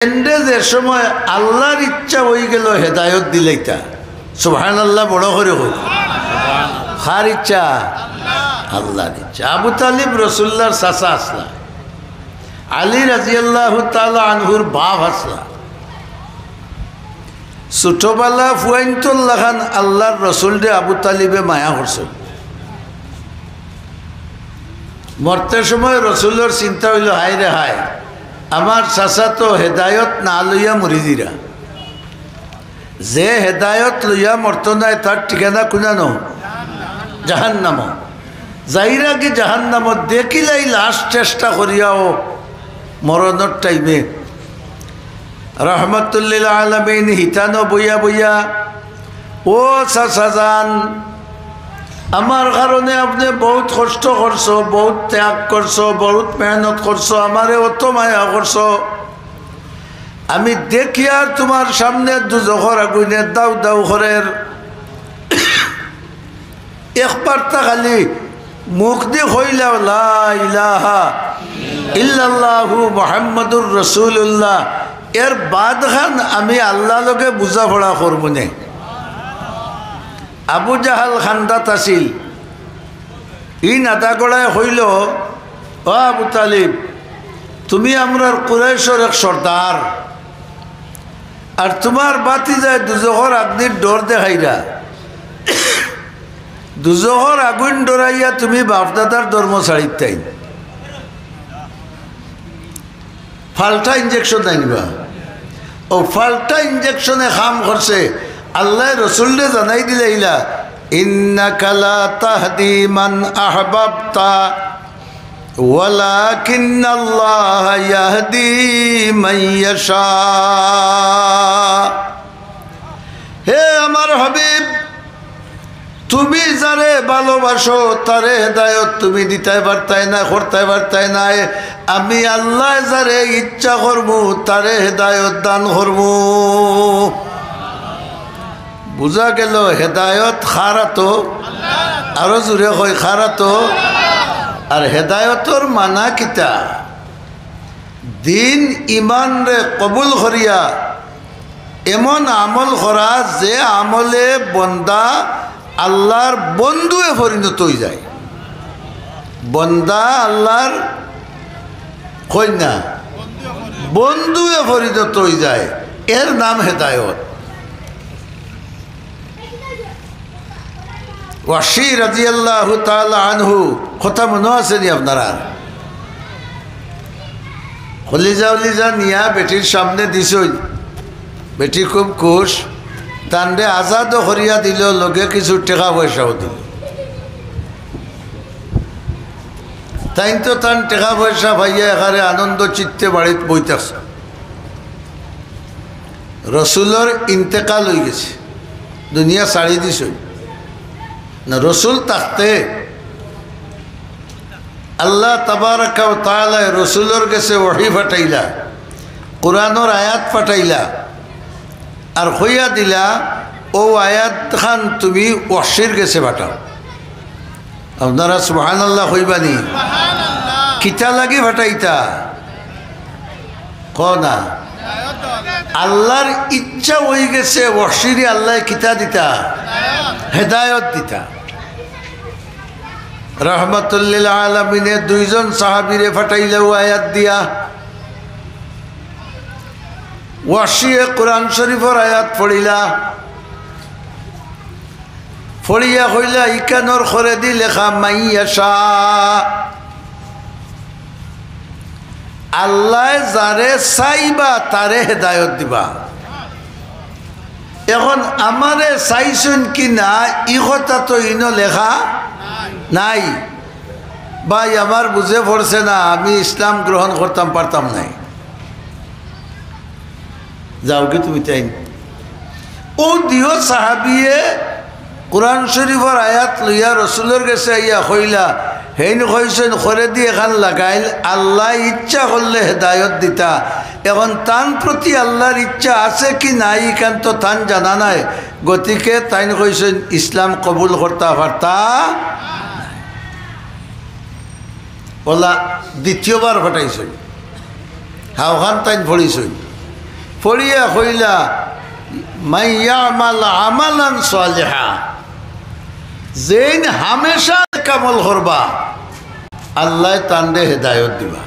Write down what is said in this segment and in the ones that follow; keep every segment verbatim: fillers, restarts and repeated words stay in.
এন্ডে যে সময় আল্লার ইচ্ছা অইগেলো হেদায়ত দিলাইতা। সুবহানাল্লাহ, বড় করি কউক। কার ইচ্ছা? আল্লার ইচ্ছা। আবু তালিব রসুলুল্লার চাচা আছলা, আলী রাদিয়াল্লাহু তাআলা আনহুর বাপ আছলা। ছোটবালা ফুয়াইন্তর লাখান আল্লার রসুলরে আবু তালিবে মায়া করছইন। মরতে সময় রসুলর চিন্তা অইলো, হায় রে হায়, আমার চাচা তো হেদায়ত না লইয়া মরি যিরা। যে হেদায়ত লইয়া মরতো নায়, তার ঠিকানা কুনানো? জাহান্নামো। যাইরাগি জাহান্নামো, দেখিলাই লাশ চেষ্টা করিয়াও মরণর টাইমে রহমাতুল্লিল আলামিন হিতানো বইয়া বইয়া, ও চাচা যান, আমার কারণে আপনে বউত কষ্ট করছো, বউত ত্যাগ করছো, বউত মেহনত করছো, আমারে অত মায়া করছো। আমি দেখিয়ার তুমার সামনে দুজখর আগুইনে দাউ দাউ করের। একবারতা খালি মুখদি কইলাও, লা ইলাহা ইল্লাল্লাহু মুহাম্মাদুর রাসূলুল্লাহ, এর বাদখান আমি আল্লার লগে বুঝাপড়া করমুনে। আবু জাহাল কান্দাত আছিল, ই নাদাগড়ায় কইলো, ও আবু তালিব, তুমি আমরার কুরাইশর এক সর্দার, আর তুমার ভাতিজায় দুজখর আগুইনর ডর দেখাইরা। দুজখর আগুইন ডরাইয়া তুমি বাপদাদার ধর্ম ছাড়িতায়। ফাল্টা ইঞ্জেকশন নাইনি বা? অউ ফাল্টা ইঞ্জেকশনে কাম করছে। আল্লায় রসুলরে জানাই দিলাইলা, ইন্নাকা লা তাহদি মান আহবাবতা ওয়ালাকিন্নাল্লাহা ইয়াহদি মান ইয়াশা। হে আমার হাবিব, তুমি যারে ভালোবাসো, তারে হেদায়ত তুমি দিতায় পারতায় না, করতায় পারতায় নায়। আমি আল্লায় যারে ইচ্ছা করমু, তারে হেদায়ত দান করমু। বুঝা গেলো হেদায়ত কার আতো? আরো জুরে কই, কার আতো? আর হেদায়তর মানা কিতা? দিন ইমানরে কবুল করিয়া এমন আমল করা, যে আমলে বন্দা আল্লার বন্ধুয়ে পরিণত অইযায়। বন্দা আল্লার, কইন না, বন্ধুয়ে পরিণত অইযায়, এর নাম হেদায়ত। ওয়াহশী রাদিয়াল্লাহু তাআলা আনহু, কথা মনো আছে নি আপনারার? কলিজা উলিজা নিয়া বেটির সামনে দিছইন, বেটি খুব খুশ, তানরে আজাদও করিয়া দিলো, লগে কিছু টেকা পয়সাও দিলো। তাইন তো তান টেকা পয়সা পাইয়া একেবারে আনন্দ চিত্তে বাড়িত বই থাকছইন। রসুলর ইন্তেকাল অইগেছে, দুনিয়া ছাড়ি দিছইন। না, রসুল থাকতে আল্লাহ তাবারাকা ওয়া তাআলায় রসুলর গেছে ওহী পাঠাইলা, কোরআনর আয়াত পাঠাইলা, আর কইয়া দিলা, অউ আয়াত খান তুমি ওয়াহশীর গেছে পাঠাও। আপনারা সুবহানাল্লাহ কইবা নি? কিতা লাগি পাঠাইতা? কও না। আল্লার ইচ্ছা অইগেছে, ওয়াহশীরে আল্লায় কিতা দিতা? হেদায়ত দিতা। রহমাতুল্লিল আলামিনে দুইজন সাহাবীরে পাঠাইলা অউ আয়াত দিয়া। ওয়াহশীয়ে কোরআন শরীফর আয়াত পড়িলা, পড়িয়া কইলা, ইখানর খরেদি লেখা মান ইয়াশা। আল্লায় যারে চাইবা তারে হেদায়ত দিবা। এখন আমারে চাইছইন কি না, ই কথা তো ইনো লেখা নাই। ভাই, আমার বুঝে পড়ছে না, আমি ইসলাম গ্রহণ করতাম পারতাম নায়। যাওগি তুমি তাইন। অউ দিও সাহাবিয়ে কোরআন শরীফর আয়াত লইয়া রসুলর গেছে আইয়া কইলা, হেইন কইছইন, খরেদি এখান লাগাইল, আল্লায় ইচ্ছা করলে হেদায়ত দিতা। এখন তান প্রতি আল্লার ইচ্ছা আছে কি নাই, ইখান তো তান জানা নাই। গতিকে তাইন কইছইন, ইসলাম কবুল করতা পারতা। অলা দ্বিতীয়বার পাঠাইছইন, হাওখান তাইন পড়িছইন। পড়িয়া কইলা, "মান ইয়ামাল আমালান সালিহা।" যেইন হামেশা নেক আমল করবা, আল্লায় তানরে হেদায়ত দিবা।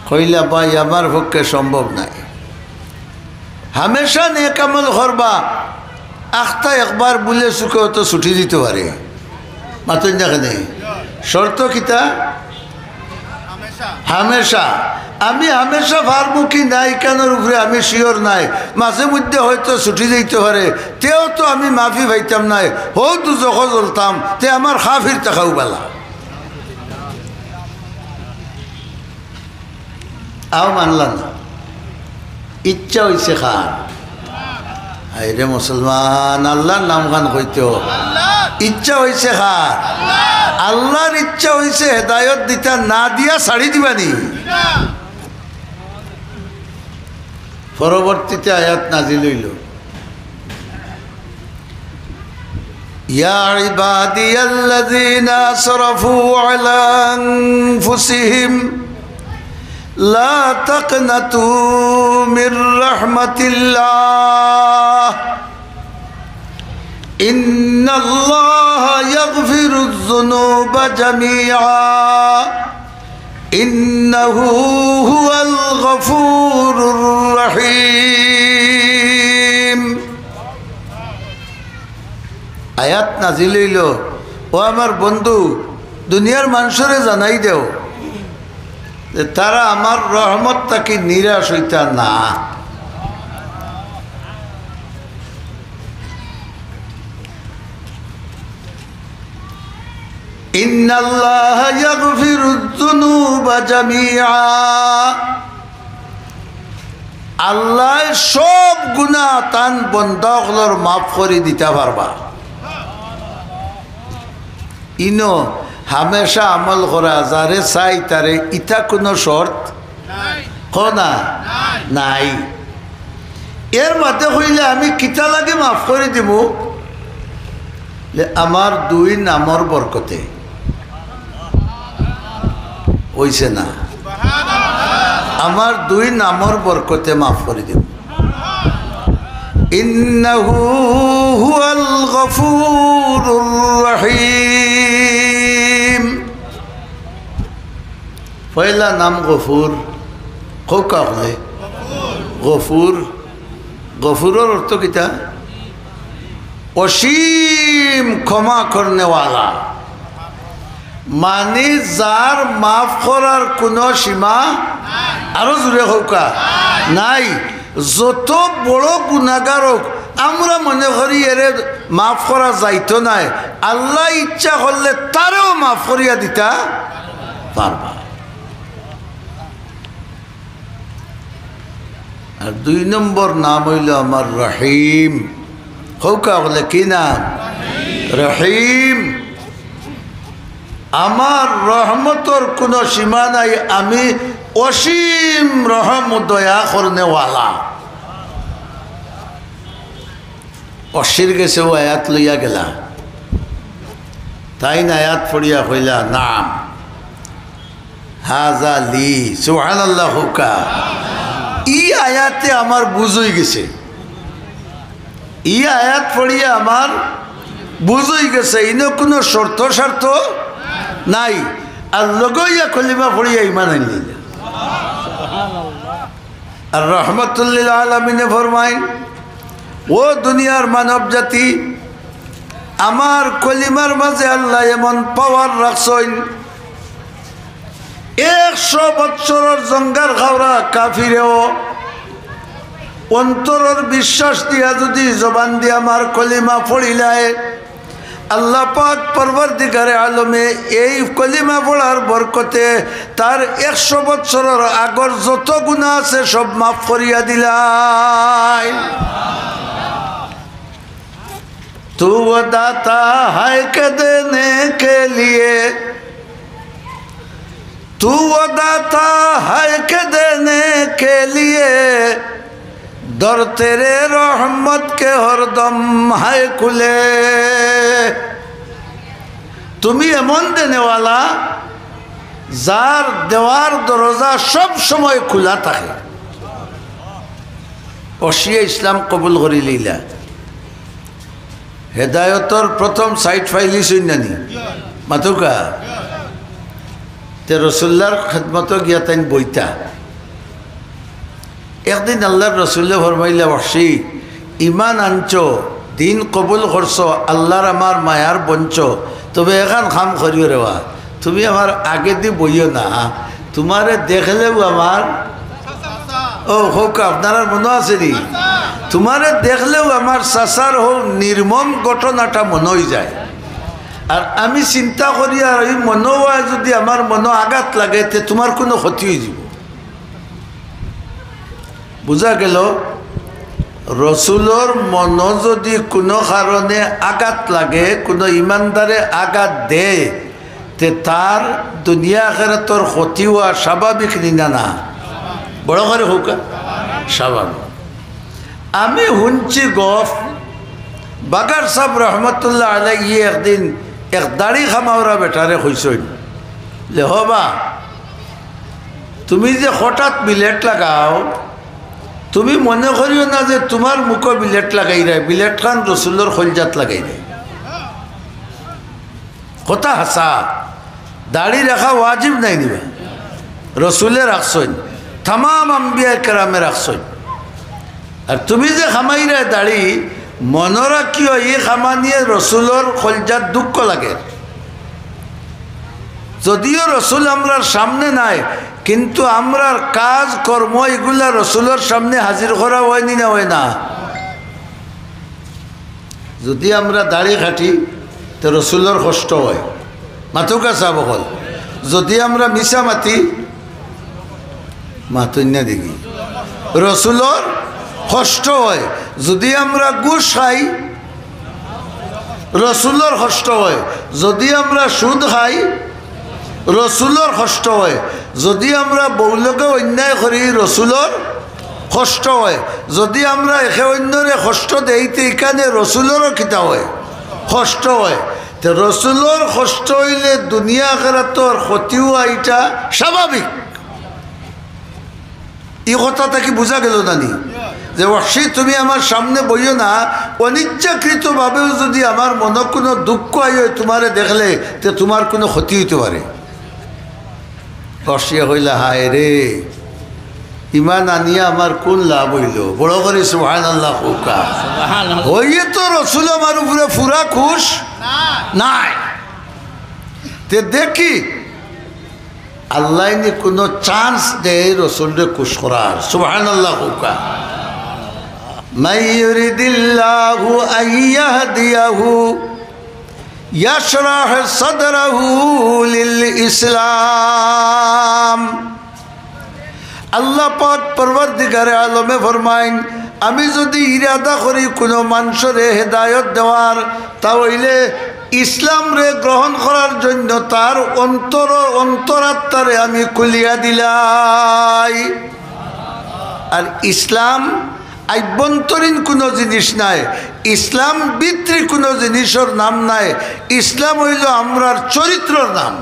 কইলা, "ভাই, আমার পক্ষে সম্ভব নায়।" হামেশা নেক আমল করবা, আখতা একবার ভুলে চুকে অতো ছুটি দিতো পারে। মাতইন না কেনে? শর্ত কিতা? হামেশা। আমি হামেশা পারমু কি না, ইখানর উপরে আমি sure নায়। মাঝে মধ্যে হয়তো ছুটি যাইতো পারে, তেও তো আমি মাফি পাইতাম নায়। হউ দুজখো জ্বলতাম, তে আমার কাফির থাকাউ বালা। আও মানলা না। ইচ্ছা অইছে কার? হায়রে মুসলমান, আল্লার নাম খান কইতো। ইচ্ছা অইছে কার? আল্লার ইচ্ছা অইছে হেদায়ত দিতা, না দিয়া ছাড়ি দিবানি। পরবর্তীতে আয়াত নাজিল অইলো, يا عبادي الذين أسرفوا على أنفسهم لا تقنطوا من رحمة الله إن الله يغفر الذنوب جميعا إنه هو الغفور الرحيم। আয়াত নাজিল অইলো, "ও আমার বন্ধু, দুনিয়ার মানষরে জানাই দেও যে তারা আমার রহমত থাকি নিরাশ অইতা না।" إن الله يغفر الذنوب جميعا। আল্লায় সব গুনা তান বন্দা অকলর মাফ করি দিতা পারবা। ইনো হামেশা আমল করা, যারে চাই তারে, ইতা কুনু শর্ত? কও না? নাই। এর মাঝে কইলে আমি কিতা লাগি মাফ করি দিমু? যে আমার দুই নামর বরকতে। অইছে না? আমার দুই নামর বরকতে মাফ করি দিমু। إنه هو الغفور الرحيم। পয়লা নাম গফুর। কউক্কা অকলে। গফুর। গফুরর অর্থ কিতা? অসীম ক্ষমা করনেওয়ালা। মানি যার মাফ করার কুনু সীমা, আরো জোরে কউক্কা, নাই। যত বড় গুনাগার অউক, আমরা মনে করি এরে মাফ করা যাইতো নায়, আল্লায় ইচ্ছা করলে তারেও মাফ করিয়া দিতা পারবা। আর দুই নম্বর নাম অইলো আমার রহিম। কউক্কা অকলে কি নাম? রহিম। আমার রহমতর কুনু সীমা নাই, আমি অসীম রহম দয়া করনেওয়ালা। অসির গেছে অউ আয়াত লইয়া গেলা, তাইন আয়াত পড়িয়া কইলা, নাম হাজা লি, সুবহানাল্লাহ কউক্কা। ই আয়াতে আমার বুঝ অইগেছে, ই আয়াত পড়িয়া আমার বুঝ অইগেছে, ইনো কুনু শর্ত শর্ত নাই। আর লগে অইয়া কলিমা পড়িয়া ইমান আনলিলা। আর রহমতুল্লিল আলামিনে ফরমাইন, ও দুনিয়ার মানব জাতি, আমার কলিমার মাঝে আল্লায় এমন power রাখছইন, একশো বৎসরর জঙ্গার খাওরা কাফিরেও অন্তরর বিশ্বাস দিয়া যুদি জবান দিয়া আমার কলিমা পড়িলায়, আল্লাহ পাক পরওয়ারদিগারে আলমে এই কলিমা পড়ার বরকতে তার একশো বৎসরর আগর যত গুনা আছে সব মাফ করিয়া দিলায়। تو وہ داتا ہے کہ دینے کے لیے، تو وہ داتا ہے کہ دینے کے لیے، در تیرے رحمت کے ہر دم ہے کھلے۔ তুমি এমন দেনেওয়ালা, যার দেওয়ার দরজা সব সময় খোলা থাকে। বখশিয়ে ইসলাম কবুল করিলিলা। হেদায়তর প্রথম সাইট পাইলিছইন না নি? মাতুক্কা। তে রসুল্লার খেদমতো গিয়া তাইন বইতা। একদিন আল্লার রসুলে ফরমাইলা, "বখশি, ইমান আনছো, দিন কবুল করছো, আল্লার আমার মায়ার বনছো, তবে এখান কাম করিও রেবা, তুমি আমার আগেদি বইও না, তুমারে দেখলেও আমার," ও, কউক্কা, আপনারার মনো আছে নি? "তুমারে দেখলেও আমার চাচার হউ নির্মম ঘটনাটা মনো অইযায়। আর আমি চিন্তা করি, আর ই মনো অয় যুদি আমার মনো আঘাত লাগে, তে তুমার কুনু ক্ষতি অইযিবো।" বুঝা গেল, রসুলর মনো যুদি কুনু কারণে আঘাত লাগে, কুনু ইমানদারে আঘাত দেয়, তে তার দুনিয়া আখেরাতর ক্ষতি অওয়া স্বাভাবিক নি না? না, বড় করি কউক্কা, স্বাভাবিক। আমি হুনছি গফ, বাগার সাব রহমতুল্লাহ আলাইহি একদিন এক দাড়ি কামাওরা বেটারে কইছইন, "লে হবা, তুমি যে হঠাৎ বিলেট লাগাও, তুমি মনো করিও না যে তুমার মুখো বিলেট লাগাইরায়, বিলেট খান রসুলর কলজাত লাগাইরায়।" কথা হাছা, দাড়ি রাখা ওয়াজিব নায় নি বা? রসুলে রাখছইন, তামাম আম্বিয়া কেরামে রাখছইন। আর তুমি যে কামাইরায় দাড়ি, মনো রাখিও, ই কামানিয়ে রসুলর কলজাত দুঃখ লাগে। যুদিও রসুল আমরার সামনে নাই, কিন্তু আমরার কাজ কর্ম ইগুলা রসুলর সামনে হাজির করা অয় নি না অয় না? যুদি আমরা দাড়ি কাটি, তে রসুলর কষ্ট অয়। মাতুক্কা সাব অকল। যুদি আমরা মিছা মাতি, মাতইন না দেখি, রসুলর কষ্ট অয়। যুদি আমরা ঘুষ খাই, রসুলর কষ্ট অয়। যুদি আমরা সুদ খাই, রসুলর কষ্ট অয়। যুদি আমরা বউর লগে অন্যায় করি, রসুলর কষ্ট অয়। যুদি আমরা একে অইন্যরে কষ্ট দেই, তে ইখানে রসুলরও কিতা অয়? কষ্ট অয়। তে রসুলর কষ্ট অইলে দুনিয়া আখেরাতর ক্ষতি অওয়া ইটা স্বাভাবিক। ই কথা থাকি বুঝা গেল না নি? যে, "বখশি, তুমি আমার সামনে বইও না, অনিচ্ছাকৃতভাবেও যুদি আমার মনো কুনু দুঃখ আয় তুমারে দেখলে, তে তুমার কুনু ক্ষতি অইতো পারে।" বখশিয়ে কইলা, "হায় রে, ইমান আনিয়া আমার কুন লাভ অইলো?" বড় করি সুবহানাল্লাহ কউক্কা। সুবহানাল্লাহ। অইয়ে তো রসুল আমার উপরে পুরা খুশ নায়। তে দেখি, আল্লায় নি কুনু chance দেয় রসুলরে খুশ করার। সুবহানাল্লাহ কউক্কা। من يرد الله أن يهديه يشرح صدره للإسلام। আল্লাহ পাক পরওয়ারদিগারে আলমে ফরমাইন, আমি যুদি ইরাদা করি কুনু মানষরে হেদায়ত দেওয়ার, তা অইলে ইসলামরে গ্রহণ করার জন্য তার অন্তর, অন্তরাত্মারে আমি খুলিয়া দিলাই। আর ইসলাম আভ্যন্তরীণ কুনু জিনিস নায়, ইসলাম ভিতরি কুনু জিনিসর নাম নায়। ইসলাম অইলো আমরার চরিত্রর নাম।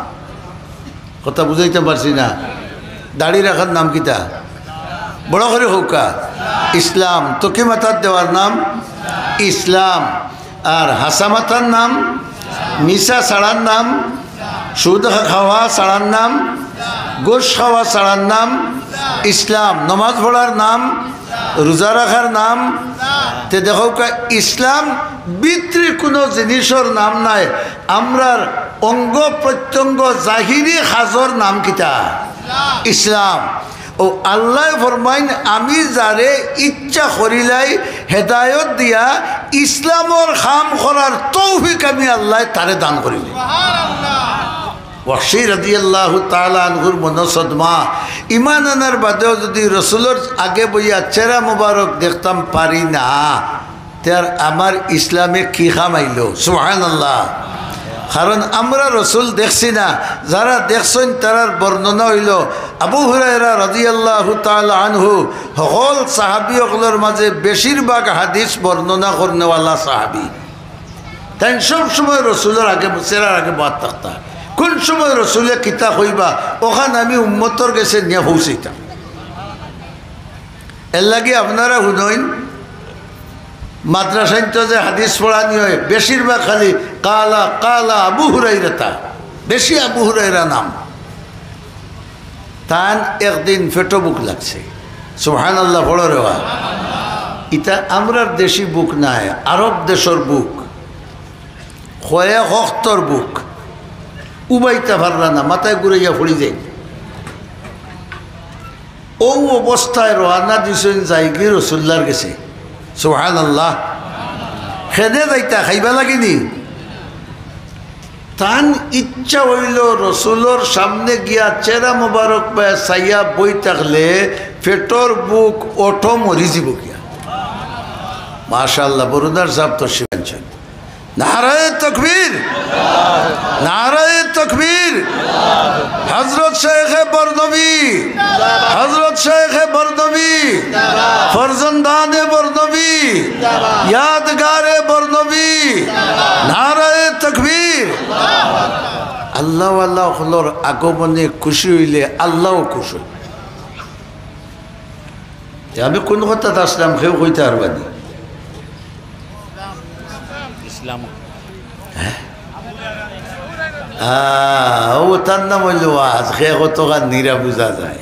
কথা বুঝাইতাম পারছি না? দাড়ি রাখার নাম কিতা? বড় করি কউক্কা। ইসলাম। টুপি মাথাত দেওয়ার নাম ইসলাম। আর হাছা মাথার নাম, মিছা ছাড়ার নাম, সুদ খাওয়া ছাড়ার নাম, ঘুষ খাওয়া ছাড়ার নাম ইসলাম। নমাজ পড়ার নাম, রোজা রাখার নাম। তে দেখউক্কা, ইসলাম ভিতরি কুনু জিনিসর নাম নায়। আমরার অঙ্গ প্রত্যঙ্গ জাহিরি কাজর নাম কিতা? ইসলাম। ও আল্লায় ফরমাইন, আমি যারে ইচ্ছা করিলাই হেদায়ত দিয়া ইসলামর কাম করার তৌফিক আমি আল্লায় তারে দান করিলাই। ওয়াহশী রাদিয়াল্লাহু তাআলা আনহুর মনো সদমা, ইমান আনার বাদেও যুদি রসুলর আগে বইয়া চেহারা মুবারক দেখতাম পারি না, তে আর আমার ইসলামে কি কাম আইলো? সুবহানাল্লাহ। কারণ আমরা রসুল দেখছি না, যারা দেখছইন তারার বর্ণনা অইলো আবু হুরায়রা রাদিয়াল্লাহু তাআলা আনহু, হকল সাহাবী অকলর মাঝে বেশিরভাগ হাদিস বর্ণনা করনেওয়ালা সাহাবী। তাইন সব সময় রসুলর আগে, চেহারার আগে বওয়াত থাকতা। কুন সময় রসুলে কিতা কইবা, অখান আমি উম্মতর গেছে নিয়া পৌঁছাইতাম। এর লাগি আপনারা হুনইন, মাদ্রাসাইন্ত যে হাদিস পড়ানি অয়, বেশিরভাগ খালি কালা, কালা আবু হুরাইরাতা, বেশি আবু হুরাইরা নাম। তান একদিন পেটো ভুক লাগছে। সুবহানাল্লাহ পড়ো রে বা। ইতা আমরার দেশি ভুক নায়, আরব দেশর ভুক। কয়েক অক্তর ভুক। উবাইতা পাররা না, মাথায় ঘুরাইয়া পড়ি যায়। অউ অবস্থায় রওয়ানা দিছইন যাইগি রসুল্লার গেছে। সুবহানাল্লাহ। কেনে যাইতা, খাইবা লাগি নি? তান ইচ্ছা অইলো রসুলর সামনে গিয়া চেহারা মোবারক বায় চাইয়া বই থাকলে পেটর ভুক অটো মরি যিবো গিয়া। মাশাআল্লাহ, বরুদার সাব তশরিফ আনছইন। নারায়ে তকবীর, নারায়ে তকবীর। হযরত শেখে বরনবী, হযরত শেখে বরনবী, ফরজন্দানে বরনবী, ইয়াদগারে বরনবী। নারায়ে তকবীর। আল্লাহওয়ালা অকলর আগমনে খুশি অইলে আল্লাহও খুশি অইন। তে আমি কুন কথাত আছলাম, কেউ কইতা পারবা নি? ইসলাম। হ্যাঁ? আহ, অউ তার নাম অইলো ওয়াজ, কে কতখান নিরা বুঝা যায়।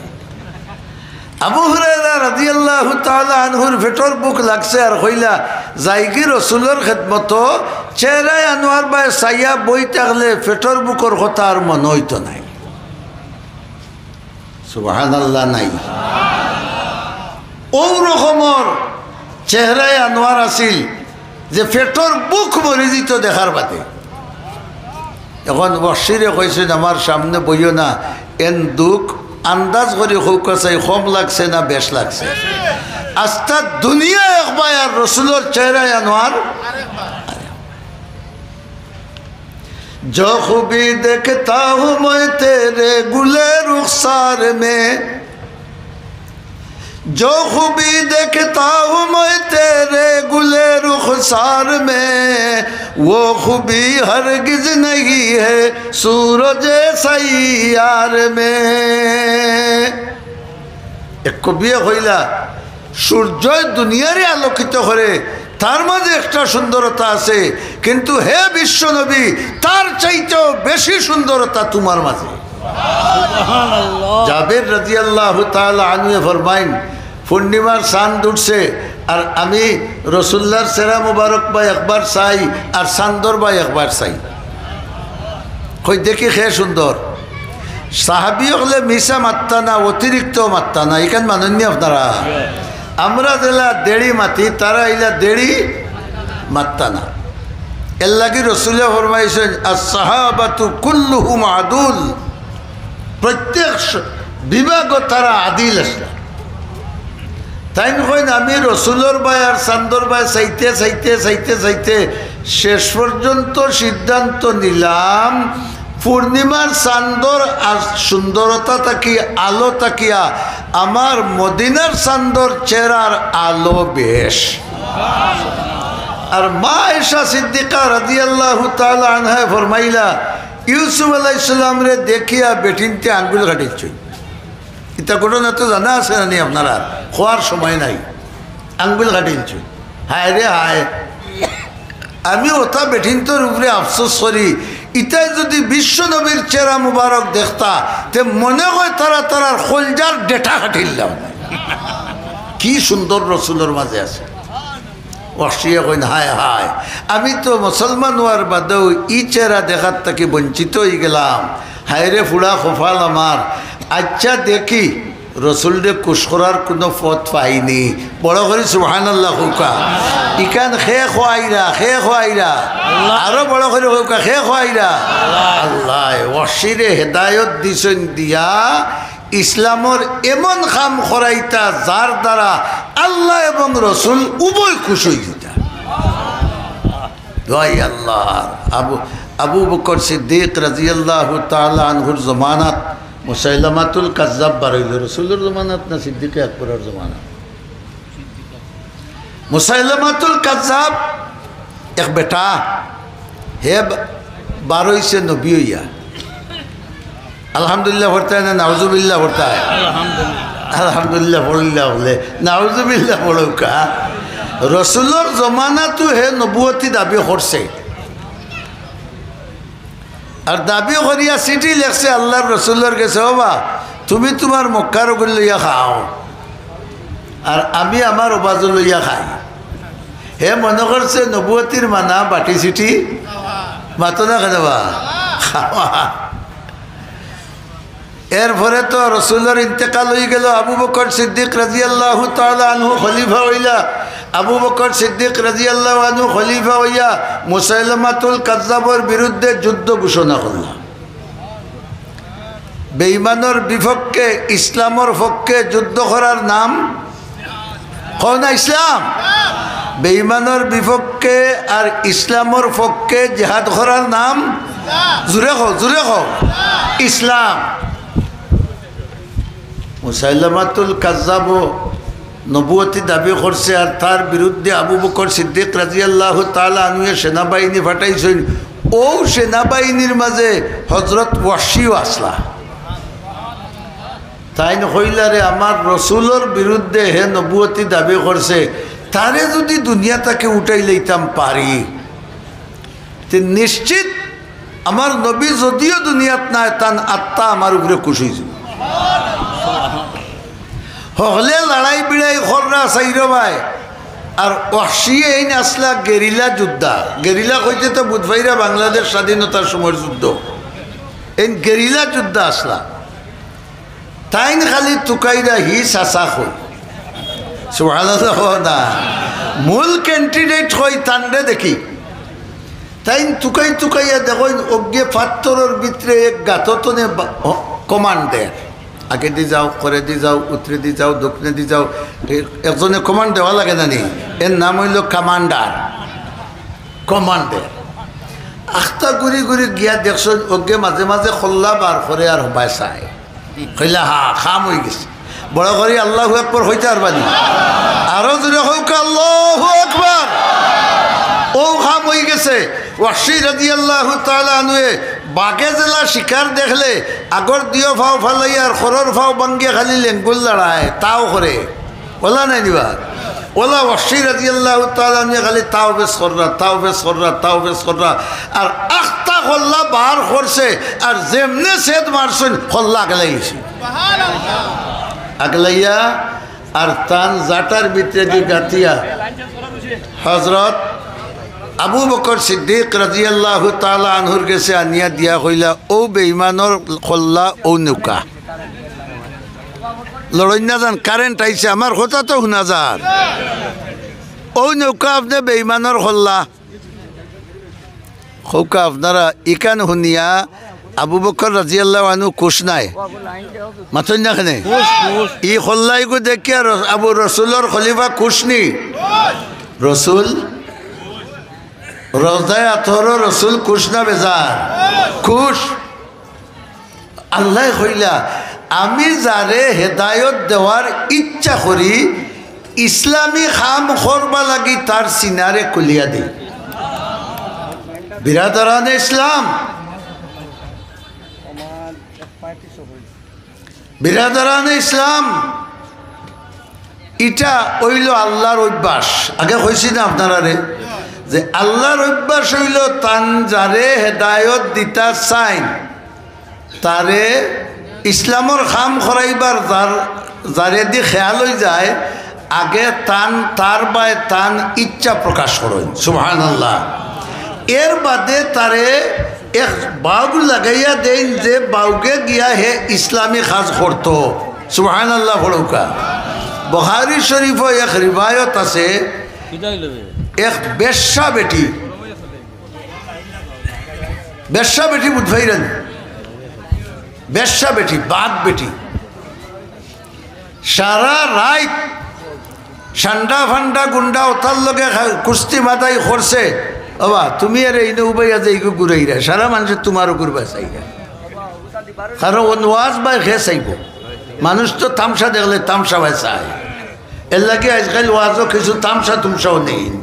আবু হুরায়রা রাদিয়াল্লাহু তাআলা আনহুর পেটর ভুক লাগছে আর কইলা, যাইগি রসুলর খেদমতো, চেহারায় আনোয়ার বায় চাইয়া বই থাকলে পেটর ভুকর কথা আর মনো অইতো নায়। সুবহানাল্লাহ নাই? অউ রকমর চেহারায় আনোয়ার আছিল যে পেটর ভুক মরি যিতো দেখার বাদে। অখন ওয়াহশিরে কইছইন, "আমার সামনে বইও না, এন দুখ আন্দাজ করি কউক্কা চাই, কম লাগছে না বেশ লাগছে?" আস্তা দুনিয়া একবার আর রসুলর চেহারায় আনোয়ার। جو خوبی دیکھتا ہوں میں تیرے گلے رخسار میں، جو خوبی دیکھتا ہوں میں تیرے گلے رخسار میں، وہ خوبی ہرگز نہیں ہے سورج سیار میں۔ এক কবিয়ে কইলা, সূর্যই দুনিয়ারে আলোকিত করে, তার মাঝে একটা সুন্দরতা আছে, কিন্তু হে বিশ্বনবী, তার চাইতেও বেশি সুন্দরতা তোমার মাঝে। সুবহানাল্লাহ। জাবের রাদিয়াল্লাহু তাআলা আনহু ফরমাইন, পূর্ণিমার চান্দ উঠছে, আর আমি রসুল্লার চেহারা মুবারক বায় একবার চাই, আর চান্দর বায় একবার চাই। কই দেখি কে সুন্দর। সাহাবি অকলে মিছা মাততা না, অতিরিক্ত মাততা না, ইখান মানইন নি আপনারা? আমরা যেলা দেড়ি মাতি, তারা ইলা দেড়ি মাততা না। এর লাগি রসুলে ফরমাইছইন, "আস-সাহাবাতু কুল্লুহুম আদুল।" প্রত্যেক স-, বিভাগও তারা আদিল আছলা। তাইন কইন, "আমি রসুলর বায় আর চান্দর বায় চাইতে, চাইতে, চাইতে, চাইতে শেষ পর্যন্ত সিদ্ধান্ত নিলাম, পূর্ণিমার চান্দর আর সুন্দরতা থাকি, আলো থাকিয়া আমার মদিনার চান্দর চেহারার আলো বেশ।" আর মা আয়েশা সিদ্দিকা রাদিয়াল্লাহু তাআলা আনহায় ফরমাইলা, ইউসুফ আলাইহিস সালামরে দেখিয়া বেটিন্তে আঙ্গুল কাটিলছইন। ইতা ঘটনা তো জানা আছে না নি আপনারার? কওয়ার সময় নাই। আঙ্গুল কাটিলছইন। হায় রে হায়, আমি অতা বেটিন্তর উপরে আফসোস করি। ইতায় যুদি বিশ্বনবীর চেহারা মুবারক দেখতা, তে মনে কয় তারা তারার কলজার ডেটা কাটিলাম। কি সুন্দর রসুলর মাঝে আছে। ওয়াহশিয়ে কইন, "হায় হায়, আমি তো মুসলমান অওয়ার বাদেও ই চেহারা দেখার থাকি বঞ্চিত অইগেলাম। হায় রে ফুড়া কপাল আমার। আইচ্ছা দেখি, রসুলরে খুশ করার কুনু পথ পাইনি।" বড় করি সুবহানাল্লাহ কউক্কা। ইখান কে কওয়াইরা, কে কওয়াইরা? আল্লাহ। আরো বড় করি কউক্কা, কে কওয়াইরা? আল্লাহ। আল্লায় ওয়াহশিরে হেদায়ত দিছইন দিয়া ইসলামর এমন কাম করাইতা যার দ্বারা আল্লাহ এবং রসুল উভয় খুশ অইযিতা। দোয়াই আল্লাহ। আবু, আবু বকর সিদ্দিক রাদিয়াল্লাহু তাআলা আনহুর জমানাত মুসাইলামাতুল কাজ্জাব বারইলো। রসুলর জমানাত না সিদ্দিকে আকবরর জমানাত? মুসাইলামাতুল কাজ্জাব এক বেটা, হে বা-, বারইছে নবী অইয়া। আলহামদুলিল্লাহ পড়তায় না নাউজুবিল্লাহ পড়তায়? আলহামদুলিল্লাহ। আলহামদুলিল্লাহ পড়িলা বলে, নাউজুবিল্লাহ পড়ুকা। রসুলর জমানাত হে নবুয়তি দাবি করছে। আর দাবি করিয়া চিঠি লেখছে আল্লাহর রসুলর গেছে, "ও বা, তুমি তুমার মক্কার ওগুলো লইয়া খাও, আর আমি আমার ওবাজু লইয়া খাই।" হে মনে করছে নবুয়তির মানা বাটি চিঠি, মাতো না কেন বা? খাওয়া। এরপরে তো রসুলর ইন্তেকাল হয়ে গেল, আবু বকর সিদ্দিক রাদিয়াল্লাহু তাআলা আনহু খলিফা হইলা। আবু বকর সিদ্দিক রাদিয়াল্লাহু আনহু খলিফা হইয়া মুসাইলামাতুল কাজ্জাবর বিরুদ্ধে যুদ্ধ ঘোষণা করলা। বেঈমানর বিপক্ষে ইসলামর পক্ষে যুদ্ধ করার নাম কও না ইসলাম। বেঈমানর বিপক্ষে আর ইসলামর পক্ষে জিহাদ করার নাম, জুরে কও, জুরে কও, ইসলাম। মুসাইলামাতুল কাজ্জাবও নবুয়তি দাবি করছে, আর তার বিরুদ্ধে আবু বকর সিদ্দিক রাদিয়াল্লাহু তাআলা আনহুয়ে সেনাবাহিনী পাঠাইছইন। ও সেনাবাহিনীর মাঝে হযরত ওয়াহশিও আসলা। তাইন কইলা, "রে, আমার রসুলর বিরুদ্ধে হে নবুয়তি দাবি করছে, তারে যদি দুনিয়া থাকি উঠাই লইতাম পারি, তে নিশ্চিত আমার নবী যদিও দুনিয়াত নাই, তান আত্মা আমার উপরে খুশি হইছে।" হকলে লড়াই বিড়াই কররা চাইরো ভাই, আর ওয়াহশিয়ে এইন আসলা গেরিলা যোদ্ধা। গেরিলা কইতে তো বুঝবাইরা বাংলাদেশ স্বাধীনতার সময়ের যুদ্ধ, এইন গেরিলা যোদ্ধা আসলা। তাইন খালি তুকাইরা হি চাচা কই। সুবহানাল্লাহ কও না। মূল candidate কই তানরে দেখি। তাইন তুকাই তুকাইয়া দেখইন অগ্গে পাত্থরর ভিতরে এক গাততনে বা-, হ-, command দের। আগেদি যাও, করেদি যাও, উত্তরেদি যাও, দক্ষিণেদি যাও। এ-, একজনে command দেওয়া লাগে না নি? এর নাম হইল commander। Command দের। আখতা ঘুরি ঘুরি গিয়া দেখছইন অগ্গে মাঝে মাঝে খল্লা বার করে আর হবায় চায়। কইলা, "হা, কাম হই গেছে।" বড় করি আল্লাহু আকবার কইতা পারবানি? আরো জোরে কউক্কা, "আল্লাহু আকবার।" ও কাম হই গেছে। ওয়াহশী রাদিয়াল্লাহু তাআলা আনহুয়ে বাঘে যেলা শিকার দেখলে আগর দিও ফাও ফালাইয়া আর খরর ফাও ভাঙ্গিয়া খালি লেঙ্গুল লড়ায়, তাও করে। ওলা নাই নিবা? ওলা ওয়াহশী রাদিয়াল্লাহু তাআলা আনহুয়ে খালি তাও বেশ কররা, তাও বেশ কররা, তাও বেশ কররা। আর আখতা খল্লা বার করছে, আর যেমনে সেদ মারছইন, খল্লা আগলাই গেছে। আগলাইয়া আর তান জাটার ভিতরে দি গাতিয়া হযরত আবু বকর সিদ্দিক রাদিয়াল্লাহু তাআলা আনহুর গেছে আনিয়া দিয়া কইলা, "ও বেঈমানর খল্লা, ও নৌকা।" লড়ইন না যান, current আইছে, আমার কথা তো হুনা যার। ও নৌকা আপনে বেঈমানর খল্লা। কউক্কা আপনারা ইখান হুনিয়া আবু বকর রাদিয়াল্লাহু আনহু খুশ নায়? মাতইন না কেনে? ই খল্লাইগু দেখিয়া র-, আবু রসুলর খলিফা খুশ নি? রসুল রওজায়ে আতহরো রসুল খুশ না বেজার? খুশ। আল্লায় কইলা, "আমি যারে হেদায়ত দেওয়ার ইচ্ছা করি, ইসলামী কাম করবা লাগি তার সিনারে খুলিয়া দেই।" বিরাদরানে ইসলাম, বিরাদরানে ইসলাম, ইটা অইলো আল্লার অভ্যাস। আগে কইছি না আপনারারে যে আল্লার অভ্যাস অইলো তান যারে হেদায়ত দিতা চাইন, তারে ইসলামর কাম করাইবার যার, যারেদি খেয়াল অই যায়, আগে তান, তার বায় তান ইচ্ছা প্রকাশ করইন। সুবহানাল্লাহ। এর বাদে তারে এক বাউগ লাগাইয়া দেইন যে বাউগে গিয়া হে ইসলামী কাজ করতো। সুবহানাল্লাহ পড়উক্কা। বুখারী শরীফো এক রিবায়ত আছে, এক বেশ্যা বেটি, বেশ্যা বেটি বুঝ পাইরা নি? বেশ্যা বেটি, বাদ বেটি। সারা রাইত সান্ডা ফান্ডা গুন্ডা অতার লগে খা-, কুস্তি মাতাই করছে। ওবা, তুমি আর এইনে উবাইয়া যে ইগু ঘুরাইরা, সারা মানষে তুমার উগুর বায় চাইরা। কারণ অউ ওয়াজ বায় কে চাইবো? মানুষ তো তামশা দেখলে তামশা বায় চায়। এর লাগি আইজকাইল ওয়াজো কিছু তামশা তুমশাও নেই।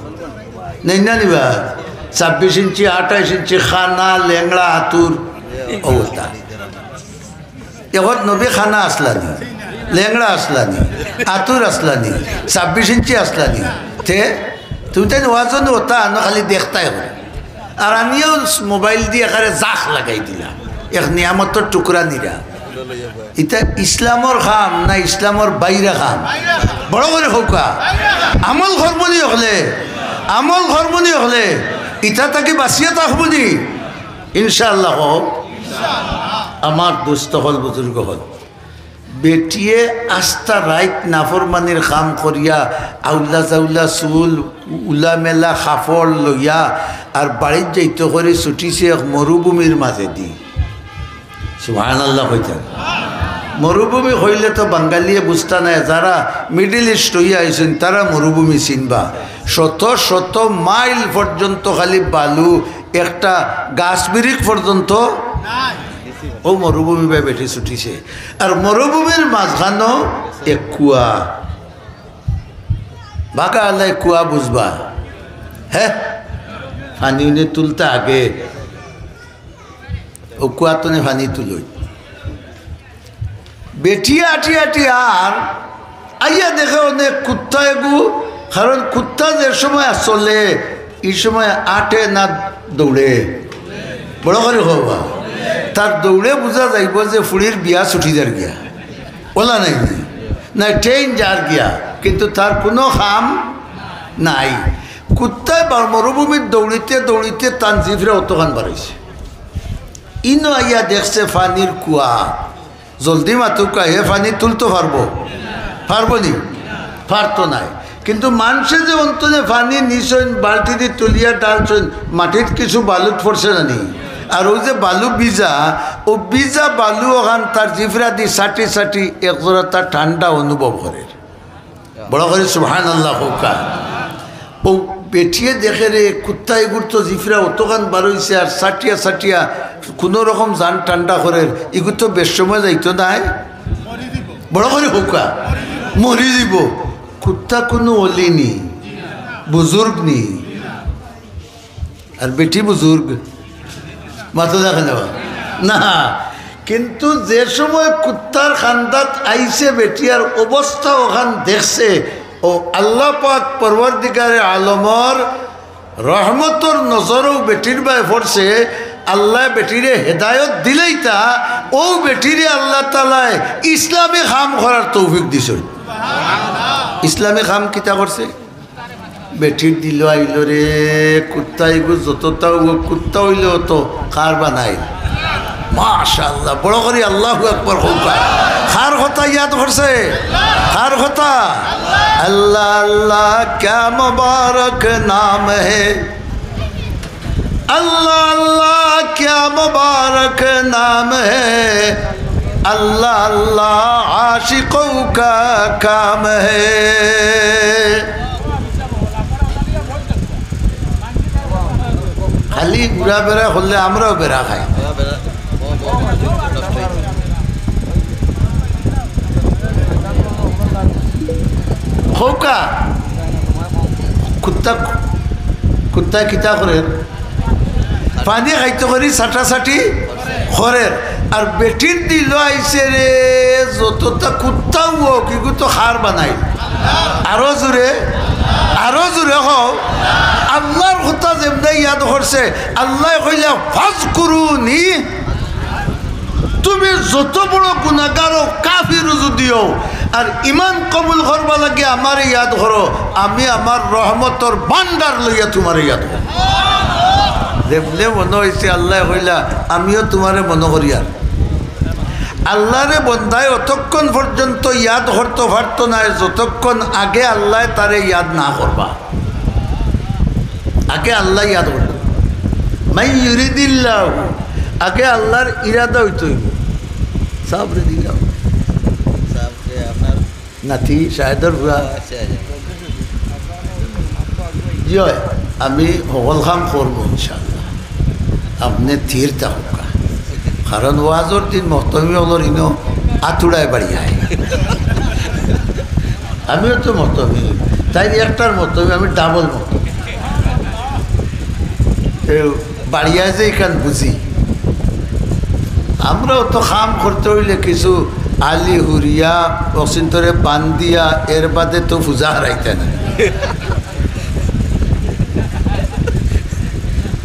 নেই না নিবা? ছাব্বিশ ইঞ্চি, আঠাইশ ইঞ্চি, কানা, লেংড়া, আতুর অবস্থা। এখন নবী কানা আছলা নি? লেংড়া আছলানি, আতুর আছলানি, ছাব্বিশ ইঞ্চি আছলানি। তে তুমি তাইন ওয়াজও নি ওতা আনো, খালি দেখতায় করে। আর আনিও মোবাইল দি একারে জাখ লাগাই দিলা, এক নিয়ামতর টুকরা নিরা। ইতা ইসলামর কাম না ইসলামর বাইরা কাম? বড় করি কউক্কা। আমল করমু নি অকলে, আমল করমু নি অকলে, ইতা থাকি বাচিয়া থাকমু নি? ইনশাআল্লাহ কও। আমার দোস্ত অকল, বুজুর্গ অকল, বেটিয়ে আস্তা রাইত নাফরমানির কাম করিয়া, আউলা জাউলা চুল, উলামেলা কাপড় লইয়া, আর বাড়িত যাইতো করি ছুটিছে এক মরুভূমির মাজেদি। সুবহানাল্লাহ কইতা। মরুভূমি কইলে তো বাঙালিয়ে বুঝতা নায়, যারা মিডল ইস্ট অইয়া আইছইন, তারা মরুভূমি চিনবা। শত শত মাইল পর্যন্ত খালি বালু, একটা গাছ বিরিক পর্যন্ত। অউ মরুভূমি বায় বেটি ছুটিছে। আর মরুভূমির মাজখানো এক কুয়া। বাকা আল্লায় কুয়া বুঝবা। হে, পানি উনি তুলতা আগে। অউ কুয়া তনে পানি তুলইন। বেটি আটি আটি আর আইয়া দেখে অনে কুত্তা এগু, কারণ কুত্তা যে সময় চলে, ই সময় আটে না দৌড়ে? বড় করি কও বা। তার দৌড়ে বুঝা যাইবো যে ফুড়ির বিয়া ছুটি যার গিয়া। অলা নায় নি? না, ট্রেন যার গিয়া, কিন্তু তার কুনু কাম নাই। কুত্তায় বা মরুভূমিত দৌড়িতে দৌড়িতে তান জিফরা অতখান বারইছে। ইনো আইয়া দেখছে পানির কুয়া। জলদি মাতুক্কা, হে পানি তুলতো পারবো? পারবো নি? পারতো নায়। কিন্তু মানষে যে অন্তনে পানি নিছইন, বালতিদি তুলিয়া ঢালছইন, মাটিত কিছু বালুত পড়ছে না নি? আর অউ যে বালু ভিজা, অউ ভিজা বালু অখান তার জিফরাদি চাটি চাটি একজরা তার ঠান্ডা অনুভব করের। বড় করি সুবহানাল্লাহ কউক্কা। অউ বেটিয়ে দেখেরে, কুত্তা এগুর তো জিফরা অতখান বারইছে, আর চাটিয়া চাটিয়া কুনু রকম জান ঠান্ডা করের, ইগু তো বেশ সময় যাইতো নায়। বড় করি কউক্কা, মরি যিবো। কুত্তা কুনু অলি নি, বুজুর্গ নি। আর বেটি বুজুর্গ, মাতো দেখে নেওয়া না। কিন্তু যে সময় কুত্তার কান্দাত আইছে বেটি আর অবস্থা অখান দেখছে, অউ আল্লাহ পাক পরওয়ারদিগারে আলমর রহমতর নজর অউ বেটির বায় পড়ছে, আল্লায় বেটিরে হেদায়ত দিলাইতা, অউ বেটিরে আল্লাহ তাআলায় ইসলামী কাম করার তৌফিক দিছইন। ইসলামী কাম কিতা করছে? বেটির দিলো আইলো রে, কুত্তা ইগু যততা অউ কুত্তা অইলেও তো কার বানাইল। মাশাআল্লাহ, বড় করি আল্লাহু আকবার কউক্কা। কার কথা ইয়াদ করছে? কার কথা? আল্লাহ আল্লাহ ক্যা মুবারক নাম হে। اللہ اللہ کیا مبارک نام ہے، اللہ اللہ عاشقوں کا کام ہے۔ খালি ঘুরা বেড়া করলে আমরাও বেড়া খাই। কউক্কা, কুত্তা, কুত্তায় কিতা করের? পানি খাইতো করি চাটাচাটি করের। আর বেটির দিলো আইছে রে, যততা কুত্তাও অউক, ইগু তো কার বানাইল। আরো জুরে, আরো জুরে কও। আল্লাহর কথা যেমনে ইয়াদ করছে, আল্লায় কইলা, "ফাজকুরুনি।" তুমি যত বড় গুনাগার অও, কাফির যুদি অও, আর ইমান কবুল করবার লাগি আমারে ইয়াদ করো, আমি আমার রহমতর ভান্ডার লইয়া তুমারে ইয়াদ করমু। যেমনে মনো অইছে আল্লায় কইলা, আমিও তুমারে মনো করিয়ার। আল্লারে বন্দায় অতক্ষণ পর্যন্ত ইয়াদ করতো পারতো নায়, যতক্ষণ আগে আল্লায় তারে ইয়াদ না করবা। আগে আল্লায় ইয়াদ করতো। মাই ইউরিদিল্লাহ, আগে আল্লার ইরাদা অইতো অইবো। সাবরে দিলাম। সাবরে আপনার নাতি শাহেদর পুয়া। আচ্ছা, আচ্ছা। জি অয়, আমি হকল কাম করমু ইনশাআল্লাহ। আপনে স্থির থাকউক্কা। কারণ ওয়াজর দিন মহতমি অকলর ইনো আতুড়ায় বাড়িয়ায়। আমিও তো মহতমি, তাইন একটার মহতমি, আমি ডাবল মহতমি। এ বাড়িয়ায় যে ইখান বুঝি। আমরাও তো কাম করতে অইলে কিছু আলি হুরিয়া অসিন্তরে বান্দিয়া এর বাদে তো পূজা হারাইতা না।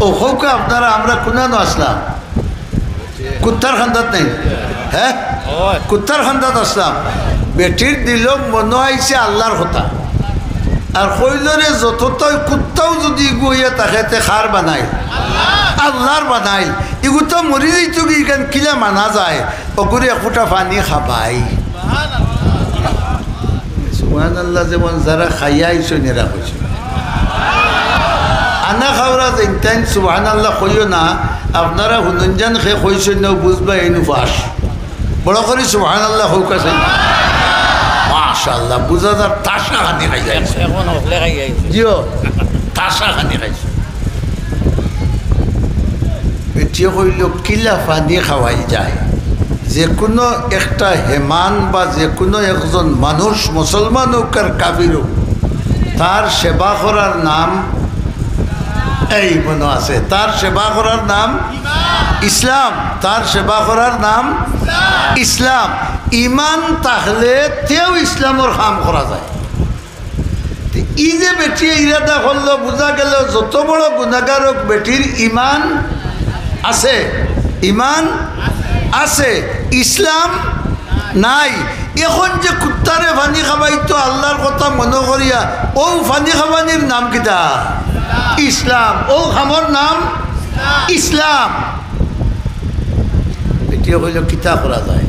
ও হউকা আপনারা, আমরা কুনানো আছলাম? কুত্তার খান্দাত নাই? হে? কুত্তার খান্দাত আছলাম। বেটির দিলো মনো আইছে আল্লার কথা। আর কইলো রে, যত তয় কুত্তাও যুদি ইগু অইয়া থাকে, তে কার বানাইল? আল্লার বানাইল। ইগু তো মরি যাইতোগি, ইখান কিলা মানা যায়? অগুরে এক ফুটা পানি খাবাই। সুবহানাল্লাহ, যেমন যারা খাইয়া আইছইন এরা কইছইন। আনা খাওরা যেইনতাইন সুবহানাল্লাহ কইও না, আপনারা হুনইন যান খে কইছইন না, বুঝবা এইন উপাস। বড় করি সুবহানাল্লাহ কউকা চাই। মাশাআল্লাহ, বুঝা যার তাসা খানি খাইয়া আইছে। জিও, তাসা খানি খাইছে। বেটিয়ে কইল, "কিলা পানি খাওয়াই যায়?" যে কোনো একটা হেমান বা যে কোনো একজন মানুষ, মুসলমান হউক আর কাফির হউক, তার সেবা করার নাম, এই মনো আছে, তার সেবা করার নাম ইসলাম, তার সেবা করার নাম ইসলাম। ইমান থাকলে তেউ ইসলামর কাম করা যায়। তে ই যে বেটিয়ে ইরাদা করলো, বুঝা গেল যত বড় গুনাগার হউক, বেটির ইমান আছে, ইমান আছে, ইসলাম নাই। এখন যে কুত্তারে পানি খাবাইতো আল্লার কথা মনো করিয়া, অউ পানি খাবানির নাম কিতা? ইসলাম। অউ কামর নাম ইসলাম। বেটিয়ে কইল, "কিতা করা যায়?"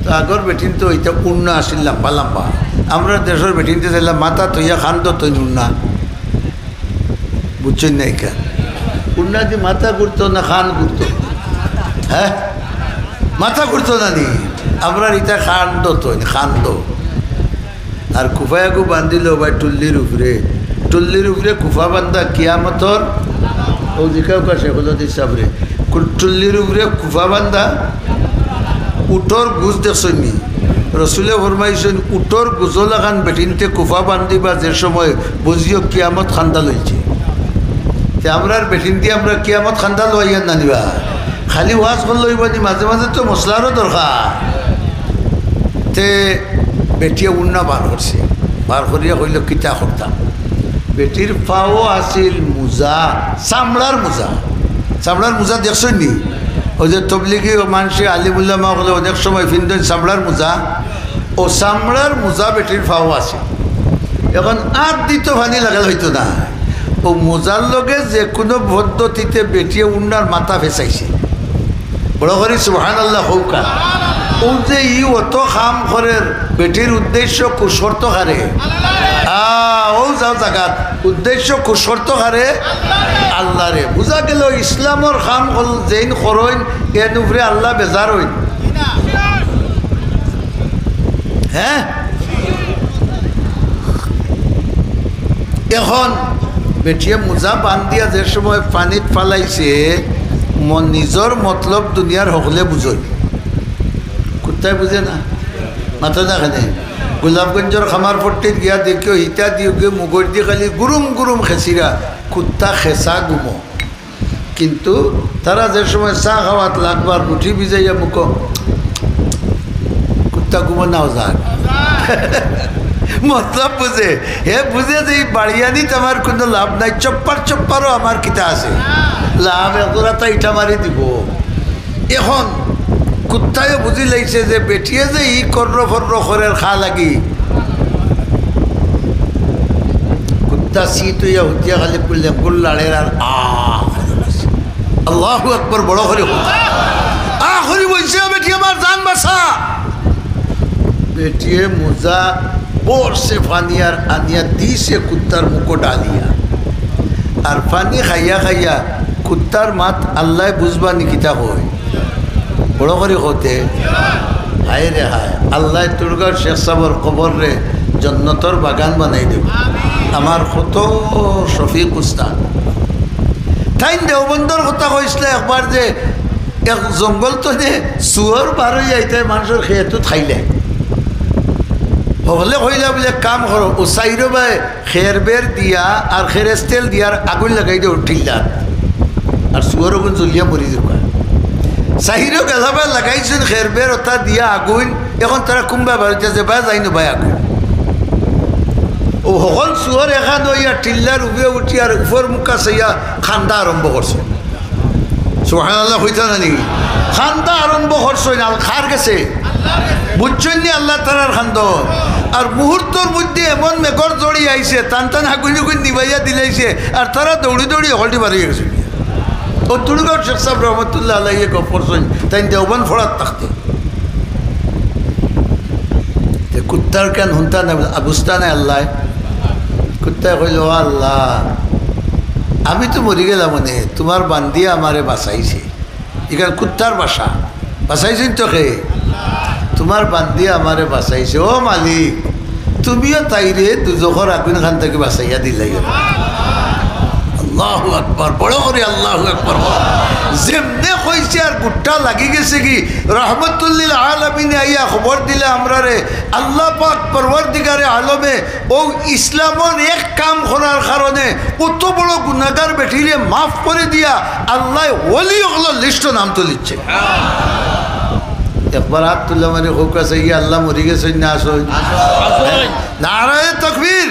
তো আগর বেটিন তো ইতা উন্না আছিল, লাম্বা লাম্বা। আমরার দেশর বেটিন্তে চাইলা মাথা থইয়া কান্দো তো উন্না। বুঝছইন না ইখান? উন্না দি মাথা ঘুরতো না কান ঘুরতো? হে? মাথা ঘুরতো না নি? আমরার ইতা কান্দো তো, কান্দো। আর কুফায়াগু বান্ধিল ভাই টুল্লির উপরে, টুল্লির উপরে কুফা বান্ধা কিয়ামতর। ও জিকাউকা শেখুল হাদিস সাবরে, কু-, টুল্লির উপরে কুফা বান্ধা। উটর গুজ দেখছইন নি? রসুলে ফরমাইছইন, উটর গুজর লাখান বেটিন্তে কুফা বান্ধিবা যে সময়, বুঝিও কিয়ামত কান্দা লইছে। তে আমরার বেটিন্তে আমরা কিয়ামত কান্দা লইয়ার না নিবা? খালি ওয়াজ করলে অইবো নি, মাঝে মাঝে তো মশলারও দরকার। তে বেটিয়ে উন্না বার করছে, বার করিয়া কইল, "কিতা করতাম?" বেটির পাও আছিল মুজা, চামড়ার মুজা। চামড়ার মুজা দেখছইন নি? ওই যে তবলিগি ও মানষে আলিমুল্লামা অকলে অনেক সময় ফিন্দইন চামড়ার মুজা। ও চামড়ার মুজা বেটির পাও আছিল। এখন আত দিতো পানি লাগাল অইতো না। ও মুজার লগে যে কোনো পদ্ধতিতে বেটিয়ে উন্নার মাথা ফেছাইছে। বড় করি সুবহানাল্লাহ কউকা। ও যে ই অত কাম করের, বেটির উদ্দেশ্য কুশর্ত কারে। আ, ও যাও জাগাত, উদ্দেশ্য কুশর্ত কারে। আল্লারে। বুঝা গেল ইসলামর কাম হল যেইন করইন, এন উপরে আল্লাহ বেজার অইন। হে? এখন বেটিয়ে মুজা বান্ধিয়া যে সময় পানিত ফালাইছে, ম-, নিজর মতলব দুনিয়ার হকলে বুঝইন। কুত্তায় বুঝে না, মাথা না খানে। গোলাপগঞ্জর খামার পট্টিত গিয়া দেখিও, হিতা দিও গিয়ে মুগর দি খালি গুরুম গুরুম খেছিরা, কুত্তা খেছা গুমো। কিন্তু তারা যে সময় চা খাওয়াত লাগবার রুটি ভিজাইয়া মুখো, কুত্তা ঘুমো নাও যাক। মতলব বুঝে, হে বুঝে যে এই বাড়িয়ানিত আমার কোনো লাভ নাই, চপ্পার চপ্পারও আমার কিতা আছে, লাভ এগুলা তাই ইটা মারি দিব। এখন কুত্তায়ও বুঝি লাইছে যে বেটিয়ে যে ই কর্র ফর্র করের খা লাগি, কুত্তা সিট অইয়া হুতিয়া খালি কুল্লে গুল্লাড়ের আর আ আল্লাহু আকবার বড় করি হোক। আ করি বলছে, "ও বেটি আমার জান বাঁচা।" বেটিয়ে মুজা পড়ছে পানি আর আনিয়া দিছে কুত্তার মুখো ডালিয়া। আর পানি খাইয়া খাইয়া কুত্তার মাত আল্লায় বুঝবা নি কিতা কয়। বড় করি কতে, হায় রে হায়, আল্লায় তুরগাঁওর শেখ সাবর কবররে জন্নতর বাগান বানাই দেব। আমার কত শফিক উস্তাদ। তাইন দেওবন্দর কথা কইছলা একবার যে এক জঙ্গল তো যে শুয়োর বার অইয়া ইতায় মানষর খেতুত খাইলে। হকলে কইলা বুলে, "কাম করো, ও সাইরো বায় খের বের দিয়া আর খেরেস তেল দিয়া আর আগুন লাগাই দেও ঠিল্লাত। আর শুয়োর আগুন জ্বলিয়া মরি যাবা।" চাইরো গেলাবায় লাগাইছইন খের বের ওটা দিয়া আগুন, এখন তারা কুম্বা বাড়িতে যে বায় যাইন বায় আগুন। ও হকল চুর এখান অইয়া টিল্লার উপরে উঠি আর উপর মুখা চাইয়া খান্দা আরম্ভ করছে। সুবহানাল্লাহ কইতা না নি? খান্দা আরম্ভ করছইন, আল খার গেছে। বুঝছইন নি আল্লাহ তারার খান্দ? আর মুহূর্তর মধ্যে এমন মেঘর জড়ি আইছে, তান তান আগুন উগুন নিবাইয়া দিলাইছে, আর তারা দৌড়ি দৌড়ি হকলটি বাড়ি গেছে। ও তুলগাঁও শেখ সাহেব রহমতুল্লাহ আলাইহি গফ করছইন, তাইন দেওবান ফড়াত থাকতে। তে কুত্তার কান হুনতা না, বুঝতা না আল্লাহ। কুত্তায় কইল, "ও আল্লাহ, আমি তো মরি গেলাম, মানে তোমার বান্দিয়ে আমারে বাঁচাইছে।" ইখান কুত্তার ভাষা। বাঁচাইছইন তো কে? তোমার বান্দিয়ে আমারে বাঁচাইছে। ও মালিক, তুমিও তাইরে দুজখর আগুন খান থাকি বাঁচাইয়া দিলাইও। আল্লাহু আকবার, বড় করি আল্লাহু আকবার। যেমনে কইছে আর গুট্টা লাগি গেছে কি, রহমতুল্লিল আলামিনে আইয়া খবর দিলা আমরারে, আল্লাহ পাক পরওয়ারদিগারে আলমে ও ইসলামর এক কাম করার কারণে অত বড় গুনাগার বেটিরে মাফ করি দিয়া আল্লায় ওলি অকলর লিস্টো নাম তুলিছে। একবার আত তুলা মারি কউক্কা চাই, আল্লাহ মরি গেছইন না আছইন? নারায়ে তকবীর,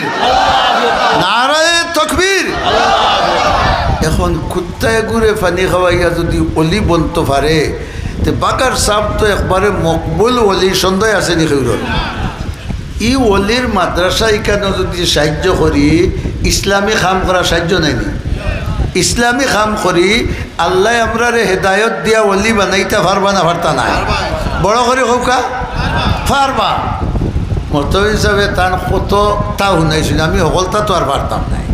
নারায়ে তকবীর। এখন কুত্তায় গুরে পানি খাওয়াইয়া যদি ওলি বনতো পারে, তে বাগার সাব তো একবারে মকবুল ওলি, সন্দেহ আছে নি কেউরর? ই ওলির মাদ্রাসা ইখানো যদি সাহায্য করি, ইসলামী কাম করা সাহায্য নায় নি? ইসলামী কাম করি, আল্লায় আমরারে হেদায়ত দিয়া ওলি বানাইতা পারবা না পারতা নায়? বড় করি কউক্কা, পারবা। মর্তবি সাবে তান কততা হুনাইছইন, আমি হকলতা তো আর পারতাম নায়।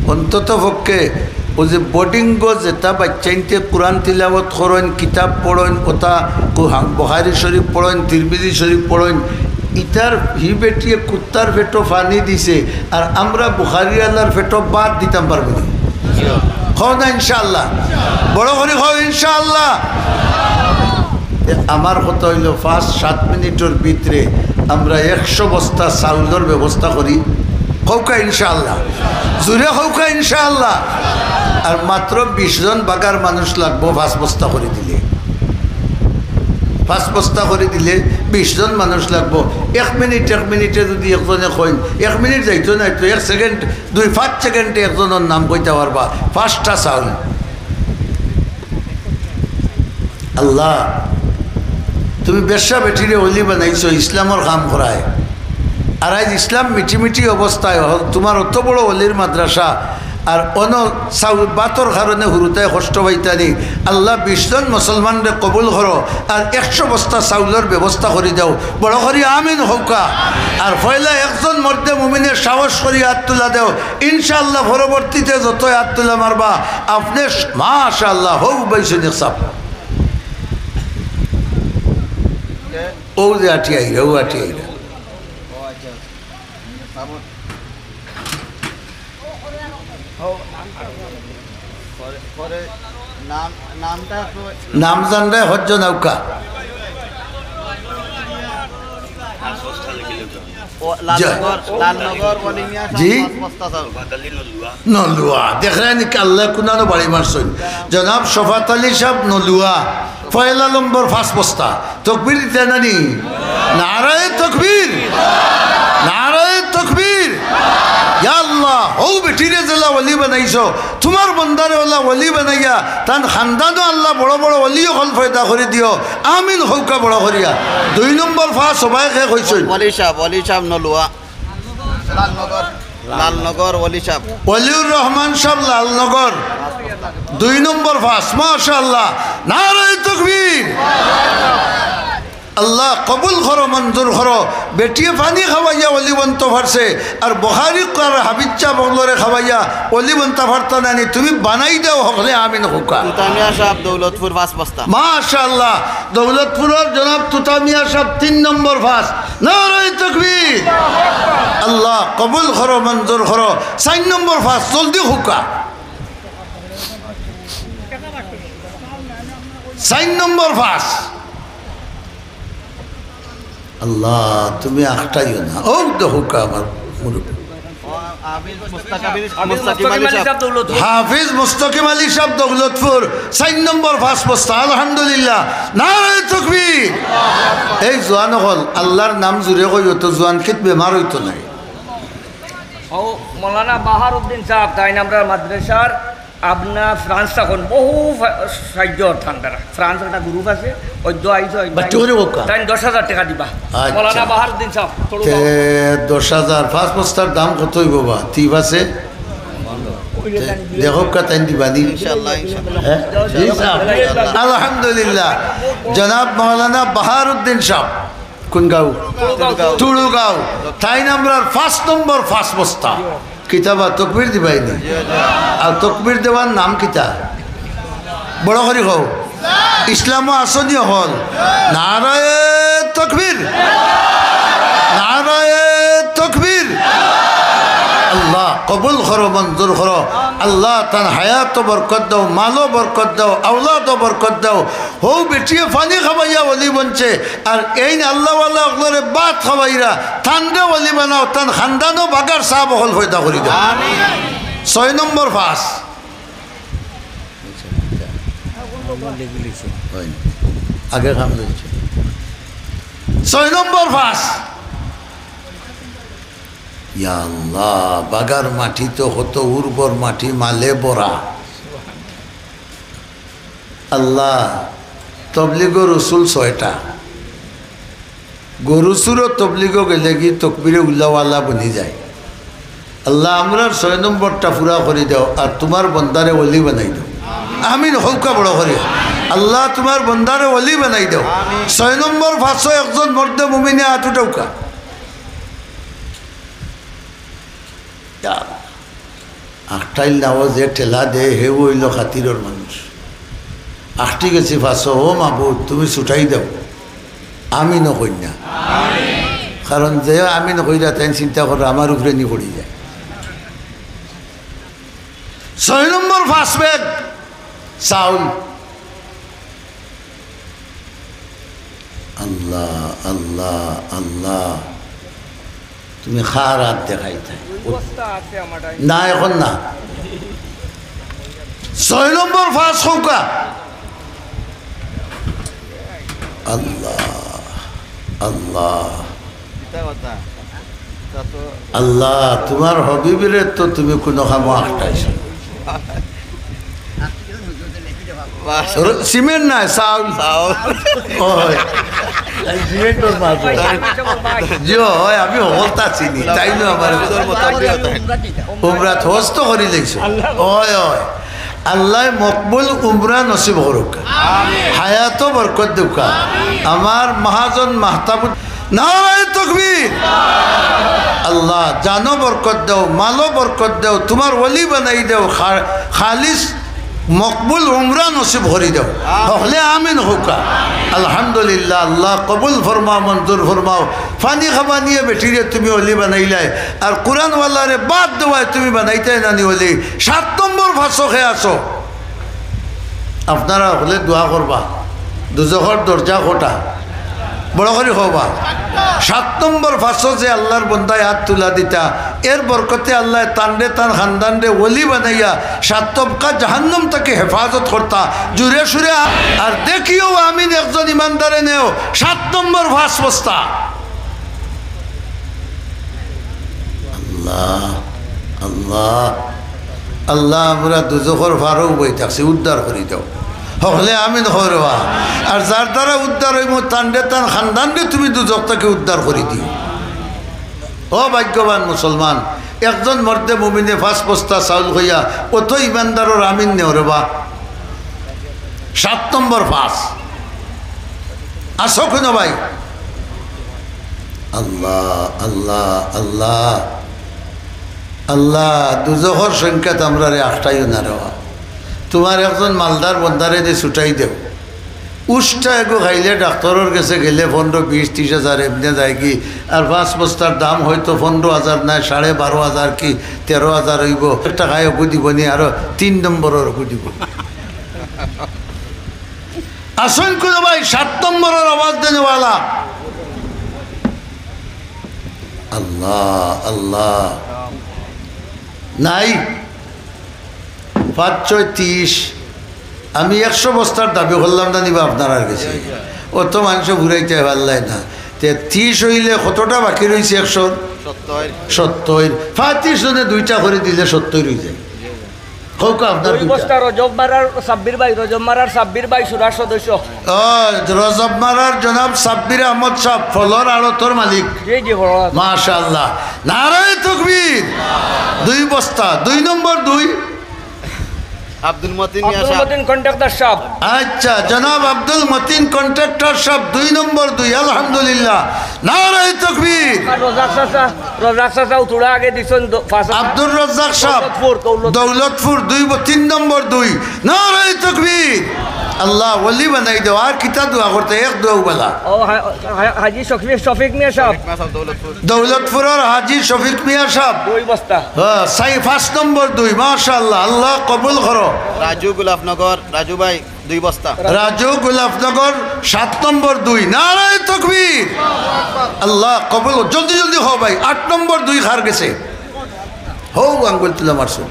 অন্তত পক্ষে ও যে বোর্ডিংগো যেতা বাইচ্চাইন্তে কোরআন তিলাওয়াত করইন, কিতাব পড়ইন, ওতা কু-, হাম-, বুখারি শরীফ পড়ইন, তিরমিজি শরীফ পড়ইন, ইতার হি বেটিয়ে কুত্তার পেটো পানি দিছে, আর আমরা বুখারি আলার পেটো ভাত দিতাম পারবো নি? কও না ইনশাআল্লাহ, বড় করি কও ইনশাআল্লাহ। এ, আমার কথা অইলো, পাঁচ সাত মিনিটর ভিতরে আমরা একশো বস্তা চাউলর ব্যবস্থা করি। কউক্কা ইনশাআল্লাহ, জুরে কউক্কা ইনশাআল্লাহ। আর মাত্র বিশ জন বাগার মানুষ লাগবো পাঁচ বস্তা করি দিলে, পাঁচ বস্তা করি দিলে বিশ জন মানুষ লাগবো। এক মিনিট, এক মিনিটে যদি একজনে কইন, এক মিনিট যাইতো নায় তো, এক সেকেন্ড, দুই পাঁচ সেকেন্ডে একজনর নাম কইতা পারবা, পাঁচটা চাউল। আল্লাহ, তুমি বেশ্যা বেটিরে ওলি বানাইছো, ইসলামর কাম করায়। আর আইজ ইসলাম মিটি মিটি অবস্থায়, হ-, তোমার অত বড় ওলির মাদ্রাসা, আর অন চাউ-, ভাতর কারণে হুরুতায় কষ্ট পাইতা নি। আল্লাহ, বিশ জন মুসলমানরে কবুল করো, আর একশো বস্তা চাউলর ব্যবস্থা করি দেও। বড় করি আমিন কউক্কা। আর পয়লা একজন মর্দে মুমিনে সাহস করি আত তুলা দেও। ইনশাআল্লাহ, পরবর্তীতে যতয় আত তুলা মারবা, আপনে স-, মাশাআল্লাহ, হউ ভাই সৈনিক সাব। ও যে আটি আইরা, ও আটি আইরা। নাম জানলে হজ্জ নৌকা। ও, লালনগর, লালনগর ওলি মিয়া সাব জি। পাঁচ বস্তা চাউল। নলুয়া। দেখরা নি আল্লায় কুনানো বাড়ি মারছইন। জনাব শফাত আলী সাব নলুয়া। পয়লা নম্বর পাঁচ বস্তা। তকবীর দিতা না নি? নারায়ে তকবীর। নারায়ে তকবীর। ইয়া আল্লাহ, হউ বেটিরে যেলা ওলি বানাইছো, তোমার বন্দারে অলা ওলি বানাইয়া, তান খান্দানো আল্লাহ বড় বড় ওলি অকল পয়দা করি দিও। আমিন কউক্কা বড় করিয়া। দুই নম্বর পাঁচ সবাই কে কইছইন। ওলি সাব, ওলি সাব নলুয়া। লালনগর, লালনগর ওলি সাব। ওলিউর রহমান সাব লালনগর। দুই নম্বর পাঁচ, মাশাআল্লাহ। নারায়ে তকবীর। আল্লাহ কবুল করো, মঞ্জুর করো। বেটিয়ে পানি খাওয়াইয়া ওলি বনতো পারছে, আর বুখারি আর হাফিজ সাব অকলরে খাওয়াইয়া ওলি বনতা পারতা না নি। তুমি বানাই দেও হকলে আমিন কউক্কা। তুতামিয়া সাব দৌলতপুর পাঁচ বস্তা। মাশাআল্লাহ, দৌলতপুরর জনাব তুতামিয়া সাব তিন নম্বর পাঁচ। নারায়ে তকবীর। আল্লাহ কবুল করো, মঞ্জুর করো। চাইর নম্বর পাঁচ, জলদি কউক্কা। চাইর নম্বর পাঁচ। আল্লাহ, তুমি আখটাইও না। ও দেখউক্কা আমার মুরব্বি। হাফিজ মুস্তাকিম আলী সাহেব দৌলতপুর। হাফিজ মুস্তাকিম আলী সাহেব দৌলতপুর, চাইর নম্বর পাঁচ বস্তা, আলহামদুলিল্লাহ, নারায়ে তাকবীর। এই জোয়ান অকল, আল্লার নাম জুরে কইও তো, জোয়ান কিত বেমার অইতো নায়। ও মৌলানা বাহারউদ্দিন সাহেব, তাইন আমরার মাদ্রাসার আপনার ফ্রান্স তখন বহু ফা-, সাহায্য অর্থান তারা। ফ্রান্স একটা গ্রুপ আছে, ওই দোয়া আইসো, ওই বাচ্চা করে হোক। তাই দশ হাজার টাকা দিবা। আচ্ছা। মৌলানা বাহারউদ্দিন সাহেব, তে দশ হাজার, পাঁচ বস্তার দাম কত অইবো বা? টিপ আছে? তে দেখো কা তাইন দিবা নি? ইনশাআল্লাহ, ইনশাআল্লাহ। হ্যাঁ? জি সাহেব। আলহামদুলিল্লাহ। জনাব মৌলানা বাহারউদ্দিন সাহেব, কোন গাঁও? তুড়ুগাঁও। তুড়ুগাঁও। তাইন আমরার পাঁচ নম্বর পাঁচ বস্তা। কিতা বা, তকবীর দিবাইনি? আর তকবীর দেওয়ার নাম কিতা? বড় করি কও। ইসলামো আছনি অকল। নারায়ে তকবীর। নারায়ে তকবীর। আল্লাহ কবুল করো, মঞ্জুর করো। আল্লাহ তান হায়াতো বরকত দেও, মালো বরকত দেও, আওলাদো বরকত দেও। হউ বেটিয়ে পানি খাবাইয়া ওলি বনছে, আর এইন আল্লাহওয়ালা অকলরে ভাত খাবাইরা, তানরে ওলি বানাও, তান খান্দানো বাগার সাব অকল পয়দা করি দেও। ছয় নম্বর পাঁচ। হয় না। আগে কাম রয়েছে। ছয় নম্বর পাঁচ। ইয়া আল্লাহ, বাগার মাটি তো কত উর্বর মাটি, মালে ভরা। আল্লাহ, তবলিগর উসুল ছয়টা। গরু চুরো তবলিগো গেলেগি তকবিরে উল্লাওয়ালা বনি যায়। আল্লাহ, আমরার ছয় নম্বরটা পুরা করি দেও, আর তুমার বন্দারে ওলি বানাই দেও। আমিন। হউক্কা বড় করি। আল্লাহ, তুমার বন্দারে ওলি বানাই দেও। ছয় নম্বর পাঁচো একজন মর্দে মুমিনে আত উঠাউক্কা। ইয়া আল্লাহ। আখটাইল নাও যে ঠেলা দে, হেউ অইলো খাতিরর মানুষ। আখটি গেছি পাঁচো, ও মাবুদ, তুমি ছুটাই দেও। আমিনও কইন না। কারণ যে আমিন কইরা তাইন চিন্তা কররা, আমার উপরে নি পড়ি যায়। ছয় নম্বর পাঁচ ব্যাগ চাউল। আল্লাহ, আল্লাহ, আল্লাহ। তুমি কার আত দেখাইতায়? ওই বস্তা আছে আমার ডাইন। না, এখন না। ছয় নম্বর পাঁচ কউক্কা। আল্লাহ, আল্লাহ। কিতা কথা? তা তো আল্লাহ, তুমার হাবিবরে তো তুমি কুনু কামো আখটাইছো না। বাহ। র-, সিমেন্ট নায়, চাউল। চাউল। ওই। এই সিমেন্টর মাঝে। জি, ওই, আমি হকলতা চিনি। তাইন আমার উমরাত হজ তো করি লাইছে। ওই, ওই। আল্লায় মকবুল উমরা নসিব করউক্কা। হায়াতো বরকত দেউক্কা। আমার মহাজন মাহতাবুদ নারায়ে তকবীর। আল্লাহ, জানো বরকত দেও, মালো বরকত দেও, তুমার ওলি বানাই দেও, খা-, খালিস মকবুল উমরা নসিব করি দেও। হকলে আমিন কউক্কা। আলহামদুলিল্লাহ, আল্লাহ কবুল ফরমাও, মঞ্জুর ফরমাও। পানি খাবানিয়ে বেটিরে তুমি ওলি বানাইলায়, আর কুরআনওয়ালারে বাদ দেওয়ায় তুমি বানাইতায় নানি ওলি। সাত নম্বর পাঁচো কে আছো? আপনারা হকলে দোয়া করবা, দুজখর দরজা কটা, বড় করি কবা। সাত নম্বর পাঁচো যে আল্লার বন্দায় আত তুলা দিতা, এর বরকতে আল্লায় তানরে, তান খান্দানরে ওলি বানাইয়া সাত তবকা জাহান্নাম থাকি হেফাজত করতা। জুরে সুরে আ-, আর দেখিও আমিন একজন ইমানদারে নেও, সাত নম্বর পাঁচ বস্তা। আল্লাহ, আল্লাহ, আল্লাহ, আমরা দুজখর ফারো বই থাকছি, উদ্ধার করি দেও। হকলে আমিন কও রে বা। আর যার দ্বারা উদ্ধার অইমু, তানরে, তান খান্দানরে তুমি দুজখ থাকি উদ্ধার করি দিও। ও ভাগ্যবান মুসলমান, একজন মর্দে মুমিনে পাঁচ বস্তা চাউল কইয়া অত ইমানদারর আমিন নেও রে বা। সাত নম্বর পাঁচ। আছো কুনু ভাই? আল্লাহ, আল্লাহ, আল্লাহ, আল্লাহ, দুজখর সংখ্যাত আমরারে আখটাইও না রে বা। তুমার একজন মালদার বন্দারে দি ছুটাই দেও। উষ্টা এগু খাইলে ডাক্তরর গেছে গেলে পনরো, বিশ, তিশ হাজার এমনে যায়গি। আর পাঁচ বস্তার দাম হয়তো পনরো হাজার নায়, সাড়ে বারো হাজার কি তেরো হাজার অইবো। একটা খায় ওগু দিবো নি, আরো তিন নম্বরর ওগু দিবো। আছইন কুনু ভাই সাত নম্বরর আওয়াজ দেনেওয়ালা? আল্লাহ, আল্লাহ। নাই, পাঁচ ছয় ত্রিশ। আমি একশো বস্তার দাবি করলাম না নিবা আপনারার গেছে, অত মানষে ফুরাইতে পারলাই না। তে ত্রিশ অইলে কতটা বাকি রইছে? একশো সত্তর। সত্তর। পঁয়ত্রিশ জনে দুইটা করি দিলে সত্তর অই যায়। কউক্কা আপনার দুই দুইটা। বস্তা রজব মারার সাব্বির ভাই, রজব মারার সাব্বির ভাই সুরার সদস্য। ও, রজব মারার জনাব সাব্বির আহমদ সাহেব, ফলর আড়তর মালিক। জি, জি, বড় আছে। মাশাআল্লাহ। নারায়ে তকবীর। দুই বস্তা, দুই নম্বর দুই। আব্দুল মতিন মিয়া আব্দুল সাহেব। মতিন কন্ট্রাক্টর সাহেব। আচ্ছা, জনাব আব্দুল মতিন কন্ট্রাক্টর সাহেব, দুই নম্বর দুই, আলহামদুলিল্লাহ। নারায়ে তকবীর। আর রজাক চাচা, রজাক চাচা উতুড়া আগে দিছইন দ-, পাঁচ হাজার। আব্দুর রজ্জাক সাহেব, দৌলতপুর, দৌলতপুর। দৌলতপুর, দুই ব-, তিন নম্বর দুই। নারায়ে তকবীর। আল্লাহ ওলি বানাই দেও। আর কিতা দোয়া করতে, এক দোয়া বালা। ও, হা-, হা-, হাজি শফিক, শফিক মিয়া সাহেব। দৌলতপুর। দৌলতপুরর হাজি শফিক মিয়া সাহেব। দুই বস্তা। হ্যাঁ, সাই পাঁচ নম্বর দুই, মাশাআল্লাহ, আল্লাহ কবুল করো। রাজু গোলাপনগর, রাজু ভাই, দুই বস্তা। রাজু গোলাপনগর, সাত নম্বর দুই। নারায়ে তকবীর। আল্লাহ কবুল, জলদি জলদি হো ভাই, আট নম্বর দুই কার গেছে? হো, আঙ্গুল তুলে মারছো।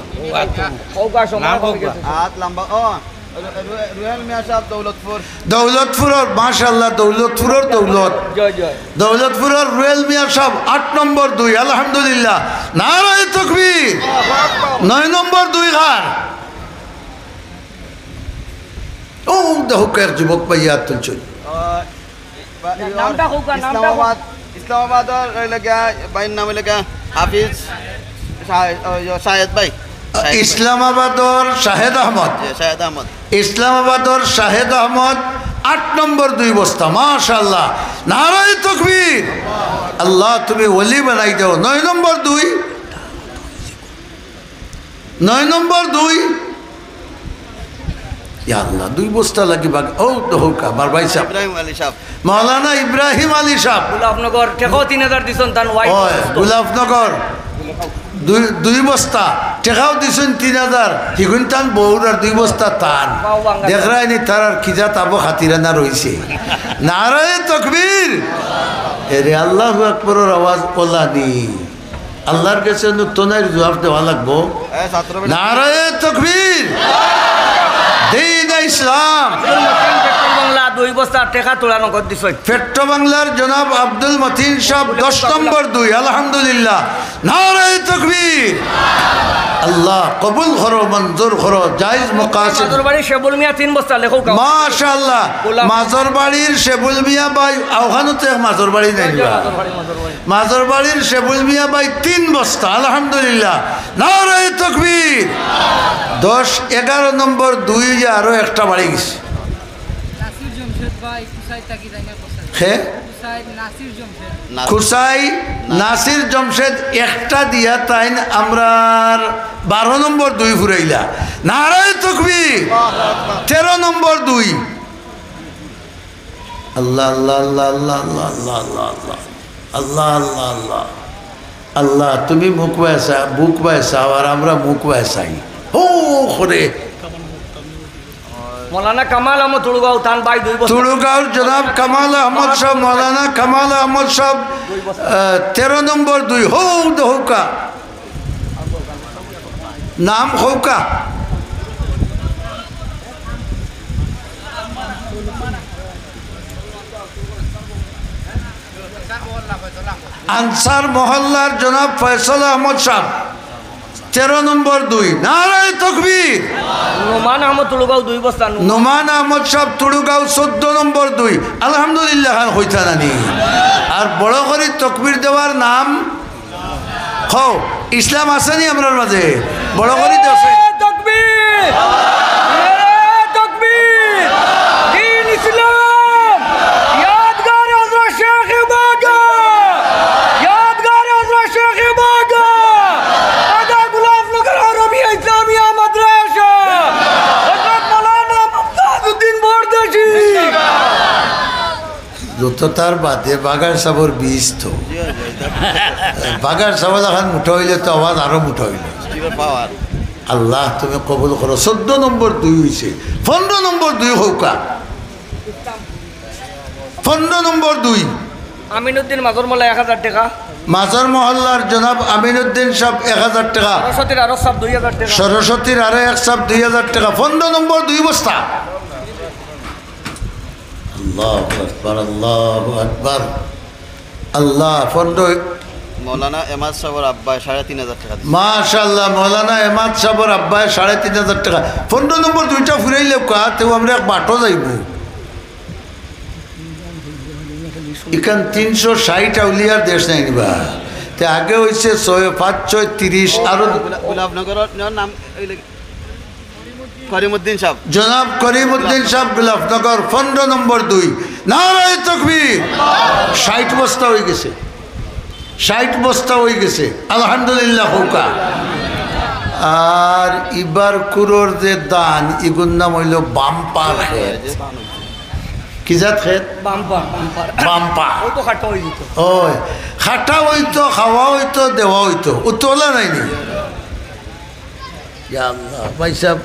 কউক্কা সময় নাম কমে কউক্কা। গেছে। হাত লম্বা, ও, রু-, রু-, রুহেল মিয়া সাহেব দৌলতপুর। দৌলতপুরর, মাশাআল্লাহ, দৌলতপুরর দৌলত। জয়, জয়। দৌলতপুরর রুহেল মিয়া সাহেব, আট নম্বর দুই, আলহামদুলিল্লাহ। নারায়ে তকবীর। নয় নম্বর দুই কার? ও, দেখো, এক যুবক ভাই হাত তুলছইন। আহ, বা-, নামটা কউক্কা, নামটা কউক্কা। ইসলামাবাদ, ইসলামাবাদর অইলো গিয়া, ভাইর নাম অইলো গিয়া হাফিজ শাহ-, ওই যে শাহেদ ভাই। শাহেদ ভাই। ইসলামাবাদর শাহেদ আহমদ। জি, শাহেদ আহমদ। ইসলামাবাদর শাহেদ আহমদ, আট নম্বর দুই বস্তা, মাশাআল্লাহ। নারায়ে তকবীর। আল্লাহ, তুমি ওলি বানাই দাও। নয় নম্বর দুই। নয় নম্বর দুই। ইয়া আল্লাহ, দুই বস্তা লাগি বাকি। ও, তো হউক্কা, আমার ভাই সাহেব। ইব্রাহিম আলী সাহেব। মাওলানা ইব্রাহিম আলী সাহেব। গোলাপনগর, টেকাও তিন হাজার দিছইন তান ওয়াইফ ওই, অসুস্থ। গোলাপনগর। দুই, দুই বস্তা। টেকাও দিছইন তিন হাজার। হিগুন তান বউর আর দুই বস্তা তান। বাবা, বাবা। দেখরায়নি তারার কি জাত আবো খাতিরানা রইছে। নারায়ে তকবীর। এরে আল্লাহু আকবরর আওয়াজ ওলানি। আল্লাহর গেছে নুক্ত নাইর জুয়াব দেওয়া লাগবো। এ, ছাত্র বেটা। নারায়ে তকবীর। দ্বীন ইসলাম। আব্দুল মতিন পেট্রোল বাংলা দুই বস্তা টেকা তুলা নগদ দিছইন। পেট্রো বাংলার জনাব আব্দুল মতিন সাহেব দশ নম্বর দুই, আলহামদুলিল্লাহ। নারায়ে তকবীর। আল্লাহ কবুল করো, মঞ্জুর করো, জায়েজ মাকাসিদ। মাজরবাড়ি শেবুল মিয়া তিন বস্তা লেখো কাম। মাশাআল্লাহ। গোলাম। মাজরবাড়ির শেবুল মিয়া ভাই, ওখানো তো এক মাজরবাড়ি নাই বা। মাজরবাড়ি, মাজরবাড়ি। মাজরবাড়ির শেবুল মিয়া ভাই তিন বস্তা, আলহামদুলিল্লাহ। নারায়ে তকবীর। দশ, এগারো নম্বর দুই যে আরো একটা বাড়ি গেছে। নাসির জমশেদ ভাই, কুসাই তাকি জানি না কোথায়। হে? কুসাই নাসির জমশেদ। নাসির। কুসাই নাসির জমশেদ একটা দিয়া তাইন আমরার বারো নম্বর দুই ফুরাইলা। নারায়ে তকবীর। তেরো নম্বর দুই। আল্লাহ, আল্লাহ, আল্লাহ। আল্লাহ, আল্লাহ, আল্লাহ। আল্লাহ, তুমি মুখ বায় চা-, বুক বায় চাও, আর আমরা মুখ বায় চাই। হো করে। মৌলানা কামাল আহমদ তুড়ুগাঁও, তান ভাই দুই বছর। তুড়ুগাঁওর জনাব কামাল আহমদ সাহেব, মৌলানা কামাল আহমদ সাহেব, আহ, তেরো নম্বর দুই, হো দে হউক্কা। নাম কউক্কা। আনসার মহল্লার জনাব ফয়সল আহমদ সাহেব, তেরো নম্বর দুই। নারায়ে তকবীর। নোমান আহমদ তুড়ুগাঁও দুই বস্তা। নোমান আহমদ সাহেব তুড়ুগাঁও চৌদ্দ নম্বর দুই। আলহামদুলিল্লাহ খান কইতা নানি। আর বড় করি তকবীর দেওয়ার নাম কও, ইসলাম আছে নি আমরার মাঝে? বড় করি দেও। নারায়ে তকবীর! নারায়ে তকবীর! দ্বীন ইসলাম! ইয়াদগার হযরত শেখ বাগা! ইয়াদগার হযরত শেখ বাগা! আদা গোলাপনগর আরবিয়া ইসলামিয়া মাদ্রাসা! হযরত মাওলানা মুমতাজ উদ্দিন পরদেশী! যত তার বাদে বাগার সাবর বীজ তো। বাগার সাবর এখন মোটা অইলে তো আওয়াজ আরো মোটা অইল। আল্লাহ, তুমি কবুল করো। চৌদ্দ নম্বর দুই অইছে, পনরো নম্বর দুই কউক্কা। পনরো নম্বর দুই। আমিনুদ্দিন মাজর মোল্লা এক হাজার টেকা। মাঝর মহল্লার জনাব আমিনুদ্দিন সাহেব এক হাজার টাকা। সরস্বতীর আরো সাহেব দুই হাজার টাকা। সরস্বতীর আরো এক সাহেব দুই হাজার টাকা। পনেরো নম্বর দুই বস্তা। আল্লাহু আকবার, আল্লাহু আকবার। আল্লাহ, পনেরো। মৌলানা এমাদ সাহেবর আব্বায় সাড়ে তিন হাজার টাকা দিছে। মাশাআল্লাহ, মৌলানা এমাদ সাহেবর আব্বায় সাড়ে তিন হাজার টাকা। পনেরো নম্বর দুইটা ফুরাইলে কা, তেও আমরা এক বাটো যাইব। ইখান তিনশো ষাট আউলিয়ার দেশ নাই নিবা। তে আগে হইছে ছয়, পাঁচ, ছয়, তিরিশ, আরো গোলা-, গোলাপনগরর নাম অইলে করিমউদ্দিন সাহেব। জনাব করিমউদ্দিন সাহেব গোলাপনগর, পনেরো নম্বর দুই। নারায়ে তকবীর। ষাট বস্তা হয়ে গেছে, ষাট বস্তা হয়ে গেছে, আলহামদুলিল্লাহ কউক্কা। আর ইবার কুরর যে ধান, ইগুর নাম হইল বাম্পার খেত। কি জাত খেত? Bumper, bumper. বাম্পার। ওই তো খাটা হয়ে যেত। ওই, খাটা হইতো, খাওয়া হইতো, দেওয়া হইতো, উত্তোলা নাইনি। ইয়া আল্লাহ, ভাই সাহেব,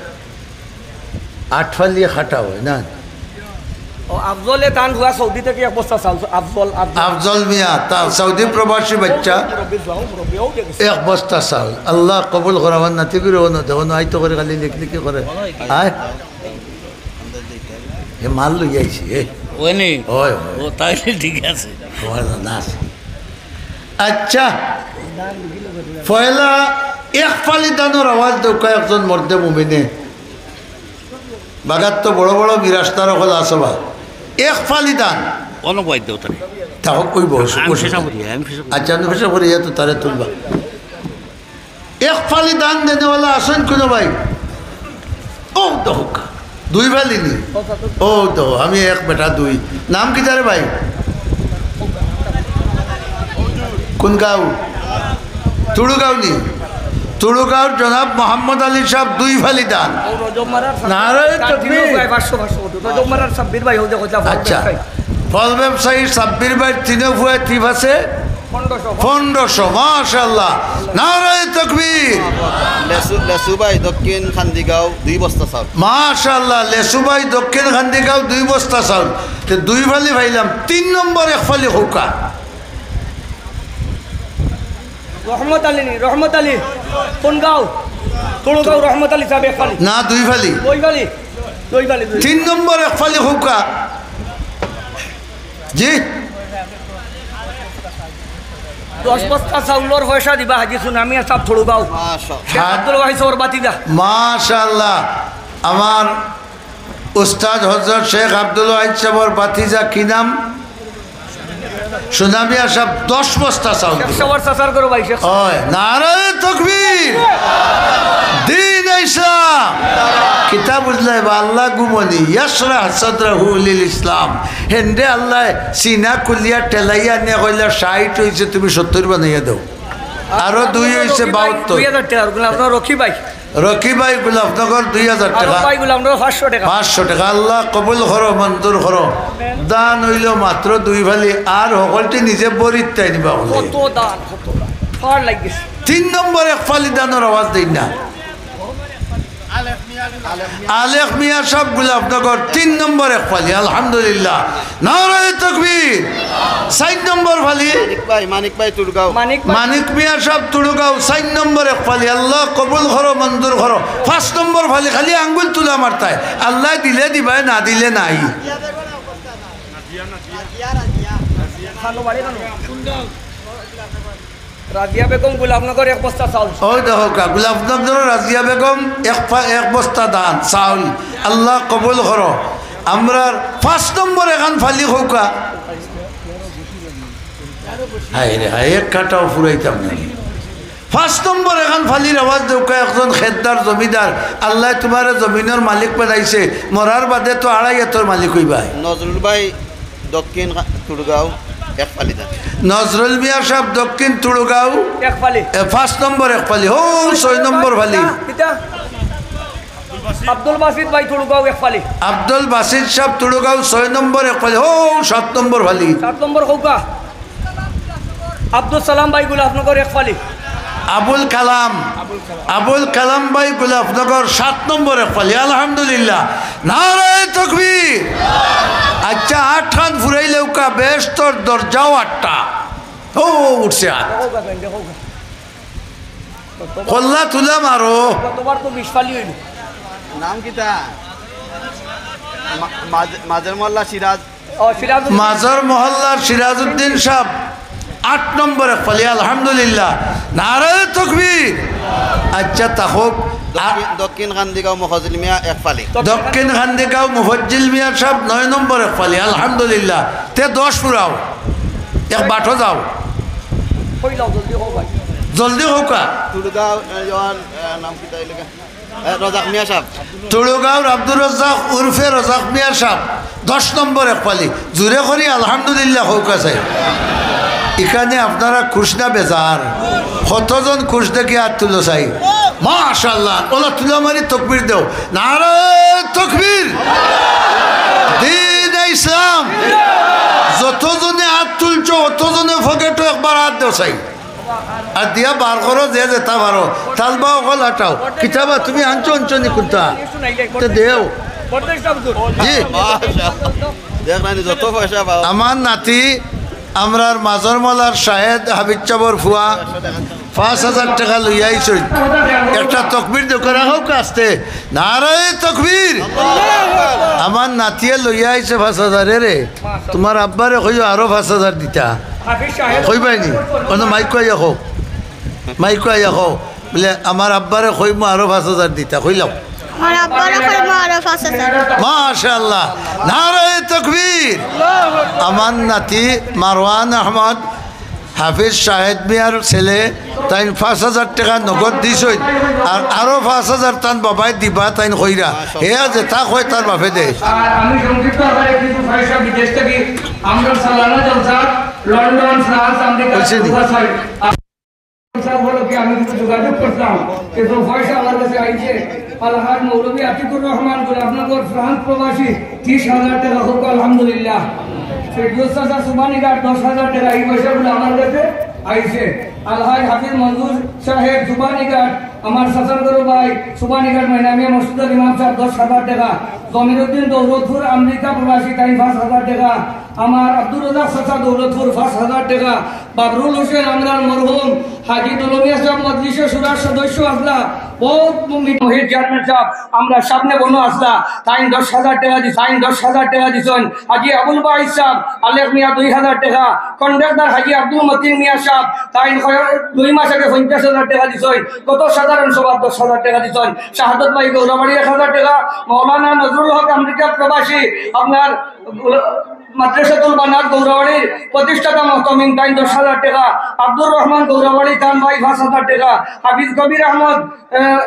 আট ফালি খাটা হয় না? ও, আফজলে তান হুয়া সৌদি থেকে এক বস্তা চাউল, আফজল, আফজল। আফজল মিয়া, তা সৌদি প্রবাসী বাচ্চা, মুরব্বি যাও, মুরব্বি হও, দেখেছি। এক বস্তা চাউল। আল্লাহ কবুল করো, আমার নাতি করে অনু দেবো, অনু আইতো করে খালি লিখলিখি করে। আয়। এ মাল লই আইছি, এ। ওই নি? হয়, হয়। ও, তাইলে ঠিক আছে। তোমার না আছে। আচ্ছা, পয়লা এক ফালি দানর আওয়াজ দেউক্কা একজন মর্দে মুমিনে। বাগাত তো বড় বড় মিরাস্তার অকল আছে বা। এক ফালি দান। অনেক বাইর দেও তারে। তা হোক, ওই বয়স, আমি বয়স। পেশা করি, আমি পেশা করি। আচ্ছা, আমি পেশা করি, এ তো তারে তুলবা। এক ফালি দান দেনেওয়ালা আছেন কোনো ভাই? ও দেখো, দুই ফালি নি? ও দেখো, আমি এক বেটা দুই। নাম কিতা রে ভাই? কোন গাঁও? তুড়ুগাঁও নি? তুড়ুগাঁওর জনাব মোহাম্মদ আলী সাহেব দুই ফালি দান। নারায়ে তাকবীর। পাঁচশো, পাঁচশো, রজব মারার সাব্বির ভাই, ও দেখো, যা আচ্ছা। ফল ব্যবসায়ী সাব্বির ভাইর তিনো ফুয়া টিপ আছে? পনেরোশো। পনেরোশো, মাশাআল্লাহ। নারায়ে তকবীর। লেসু, লেসু ভাই দক্ষিণ খান্দিগাঁও দুই বস্তা চাউল। মাশাআল্লাহ, লেসু ভাই দক্ষিণ খান্দিগাঁও দুই বস্তা চাউল। তে দুই ফালি পাইলাম, তিন নম্বর এক ফালি কউক্কা। রহমত আলী নি, রহমত আলী। কোন গাঁও? তুড়ুগাঁও রহমত আলী সাহেব এক ফালি। না, দুই ফালি। দুই ফালি। দুই ফালি, দুই। তিন নম্বর এক ফালি কউক্কা। জি। দশ বস্তা চাউলর পয়সা দিবা হাজি সুনামিয়া সাহেব তুড়ুগাঁও। মাশাআল্লাহ। শেখ আব্দুল ওয়াহিদ সাহেবর ভাতিজা। মাশাআল্লাহ। আমার উস্তাদ হযরত শেখ আব্দুল ওয়াহিদ সাহেবর ভাতিজা, কি নাম? সুনামিয়া সাহেব দশ বস্তা চাউল শেখ দিবা। সাহেবর চাচার ঘরো ভাই, শেখ। ওই, নারায়ে তকবীর। দ্বীন ইসলাম। কিতা বুঝলে বা আল্লাহ গুমনি, ইয়াশরাহ সাদরাহু লিল ইসলাম। হেনরে আল্লাহ সিনা খুলিয়া ঠেলাইয়া নিয়া কইলা, "ষাইট হইছে, তুমি সত্তইর বানাইয়া দেও।" আরো দুই হইছে বাহাত্তর। দুই হাজার টাকা, ওগুলো আপনার রকি ভাই। রকি ভাই গোলাপনগর দুই হাজার আরো টাকা। ভাই গোলাপনগর পাঁচশো টাকা। পাঁচশো টাকা। আল্লাহ কবুল করো, মঞ্জুর করো। দান হইল মাত্র দুই ফালি, আর হকলটি নিজে বরিত তাই নিবা বলে। কত দান, কত দান। ফার লাগিছে। তিন নম্বর এক ফালি দানর আওয়াজ দেই না। আলেখ মিয়া সাহেব গোলাপনগর তিন নম্বর এক ফালি, আলহামদুলিল্লাহ। নারায়ে তকবীর। চাইর নম্বর ফালি। মানিক ভাই, মানিক ভাই তুড়গাঁও। মানিক ভাই। মানিক মিয়া সাহেব তুড়গাঁও, চাইর নম্বর এক ফালি। আল্লাহ কবুল করো, মঞ্জুর করো। পাঁচ নম্বর ফালি, খালি আঙ্গুল তুলা মারতায়। আল্লাহ দিলে দিবায়, না দিলে নাই। রাজিয়া বেগম গোলাপনগর এক বস্তা চাউল। ওই দেখো কা, গোলাপনগর রাজিয়া বেগম এক ফা-, এক বস্তা দান চাউল। আল্লাহ কবুল করো। আমরার পাঁচ নম্বর এখান ফালি কউক্কা। হায় রে হায়, এক কাটাও ফুরাইতাম না। পাঁচ নম্বর এখান ফালির আওয়াজ দেউক্কা একজন খেতদার জমিদার। আল্লাহ তোমারে জমিনর মালিক বানাইছে, মরার বাদে তো আড়াই হাতর মালিক হইবায়। নজরুল ভাই দক্ষিণ খা-, তুড়গাঁও, এক ফালি দান। নজরুল মিয়া সাহেব দক্ষিণ তুড়গাঁও, এক ফালি। এ, পাঁচ নম্বর এক ফালি। হো, ছয় নম্বর ফালি। কিতা? আব্দুল বাসিত ভাই তুড়গাঁও, এক ফালি। আব্দুল বাসিত সাহেব তুড়গাঁও, ছয় নম্বর এক ফালি। হো, সাত নম্বর ফালি। সাত নম্বর কউক্কা। আব্দুল সালাম ভাই গোলাপনগর, এক ফালি। আবুল কালাম, আবুল কালাম ভাই গোলাপনগর, সাত নম্বর এক ফালি। আলহামদুলিল্লাহ। নারায়ে তকবীর। আচ্ছা, আটখান ফুরাইলেউক্কা, বেহেশতর দরজাও আটটা। ও, উঠছে হাত। কল্লা তুলা মারো। তোমার তো বিশ পালি হইল। নাম কিতা? মা-, মাঝ-, মাঝের মোল্লা সিরাজ। ও, সিরাজউদ্দিন। মাঝের মহল্লার সিরাজউদ্দিন সাহেব আট নম্বর এক পালি, আলহামদুলিল্লাহ। নারায়ে তকবীর। আচ্ছা, তা হোক। দক্ষিণ, দক্ষিণ কান্দিগাঁও মুফাজ্জিল মিয়া এক পালি। দক্ষিণ কান্দিগাঁও মুফাজ্জিল মিয়া সাহেব নয় নম্বর এক পালি, আলহামদুলিল্লাহ। তে দশ ফুরাও, এক বাটো যাও। কই যাও, জলদি কও ভাই। জলদি কউক্কা। তুলগাঁও, এ, ইয়ার, এ, নাম কিতা অইলো গা? এ, রজাক মিয়া সাহেব। তুলগাঁওর আব্দুর রজ্জাক উরফে রজাক মিয়া সাহেব, দশ নম্বর এক পালি। জুরে করি আলহামদুলিল্লাহ কউক্কা চাই। ইখানে আপনারা খুশ না বেজার? কতজন খুশ দেখি আত তুলো চাই। মাশাআল্লাহ। অলা তুলা মারি তকবীর দেও। নারায়ে তকবীর। দ্বীনে ইসলাম। যতজনে আত তুলছো, অতজনে পকেটো একবার আত দেও চাই। আর দিয়া বার করো যে যেতা পারো। তালবা অকল আটাও। কিতাবা তুমি আনছো, আনছো নি কুনতা? তে দেও। জি। মাশাআল্লাহ। দেখরানি যত পয়সা পাও। আমার নাতি, আমরার মাঝর মোল্লার শাহেদ হাফিজ সাবর ফুয়া, পাঁচ হাজার টেকা লইয়া আইছইন। একটা তকবীর দেউক্কা, রাখউক্কা আস্তে। নারায়ে তকবীর। আমার নাতিয়ে লইয়া আইছে পাঁচ হাজার রে। তুমার আব্বারে কইও আরো পাঁচ হাজার দিতা। কইবায়নি? অনো মাইকো আইয়া কও। মাইকো আইয়া কও। বুলে, "আমার আব্বারে কইমু আরো পাঁচ হাজার দিতা।" কইলাও। আমার আব্বারে কইমু আরো পাঁচ হাজার। মাশাআল্লাহ। নারায়ে তকবীর। আমার নাতি মারওয়ান আহমদ, হাফিজ শাহেদ মিয়ার ছেলে, তাইন পাঁচ হাজার টেকা নগদ দিছইন। আর আরো পাঁচ হাজার তান বাবায় দিবা, তাইন কইরা। হে যেতা কয় তার বাপে দেয়। আর আমি সংক্ষিপ্ত আকারে কিছু পয়সা বিদেশ থাকি আমরা সালানা জলসা, লন্ডন, ফ্রান্স, আমেরিকা, বুঝছি নি? দুবাই, সব উপলক্ষে আমি কিছু যোগাযোগ করতাম, কিন্তু পয়সা আমার কাছে আইছে। আলহাজ মৌলভী আতিকুর রহমান, গোলাপনগর, ফ্রান্স প্রবাসী, ত্রিশ হাজার টেকা, কউক্কা আলহামদুলিল্লাহ। ফেরদৌস চাচা, সুবানীঘাট, দশ হাজার টেকা, এই পয়সাগুলো আমার কাছে আইছে। আলহাজ হাফিজ মঞ্জুর সাহেব, সুবানীঘাট, আমার চাচার ঘরর ভাই, সুবানীঘাট ময়নামিয়া মসজিদর ইমাম সাহেব, দশ হাজার টেকা। জমিরুদ্দিন দৌলতপুর, আমেরিকা প্রবাসী, তাইন পাঁচ হাজার টেকা। আমার আব্দুর রাজাক চাচা দৌলতপুর, পাঁচ হাজার টেকা। বাবরুল হোসেন, আমরার মরহুম, হাজি দুলমিয়া সাহেব মজলিসে শুরার সদস্য আছলা, বউত মুমিন মহির চেয়ারম্যান সাহেব, আমরার সামনে বনো আছলা, তাইন দশ হাজার টেকা দি-, তাইন দশ হাজার টেকা দিছইন। হাজি আবুল বাইস সাহেব, আলেক মিয়া দুই হাজার টেকা, কন্ডাক্টর হাজি আব্দুল মতিন মিয়া সাহেব, তাইন কয়-, দুই মাস আগে পঞ্চাশ হাজার টেকা দিছইন। গত সাধারণ সভাত দশ হাজার টেকা দিছইন। শাহাদত ভাই গৌরাবাড়ি এক হাজার টেকা, মৌলানা নজরুল হক আমেরিকা প্রবাসী, আপনার মাদ্রাসাতুল বানাত গৌরাবাড়ির প্রতিষ্ঠাতা মুহতামিম তাইন দশ হাজার টেকা, আব্দুর রহমান গৌরাবাড়ি তান ভাই পাঁচ হাজার টেকা, হাফিজ কবির আহমদ, আহ,